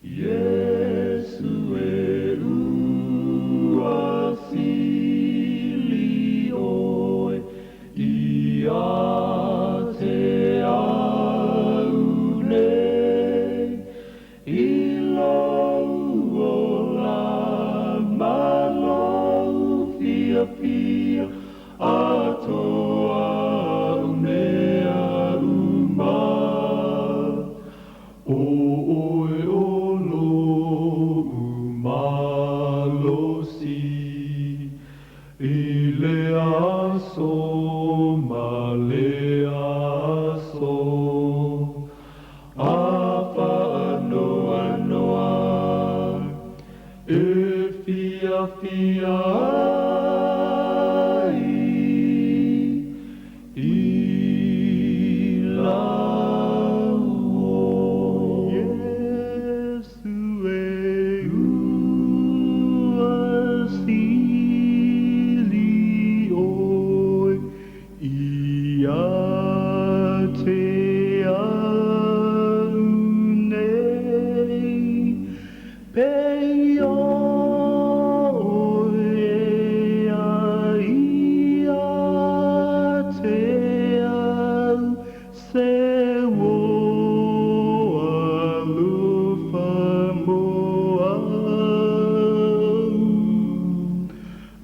Speaker 1: Iesu e ua sili. fiafia atoa au mea uma. O oe o lo'u malosi i le aso ma le aso, a whaanoanoa e fiafia ai i lau o Iesu e ua sili oe ia te au nei. Pei o oe a ia te au se o alofa mo au.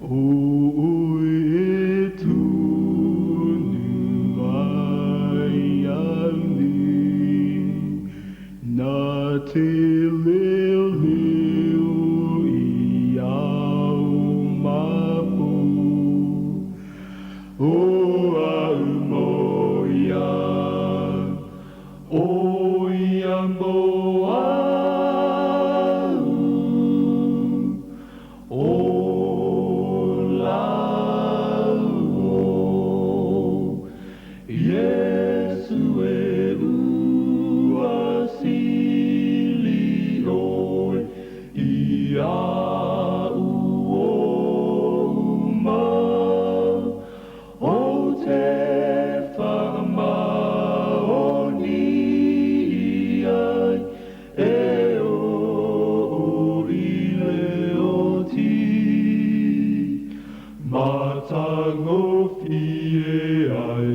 Speaker 1: O oe e tunu ai au nei, na te leo leo i au mapu. O au mo ia, o ia mo au, o lau o Iesu e ua sili oe i au uma. O te whakamaoni ai e o i le oti. Matangofie ai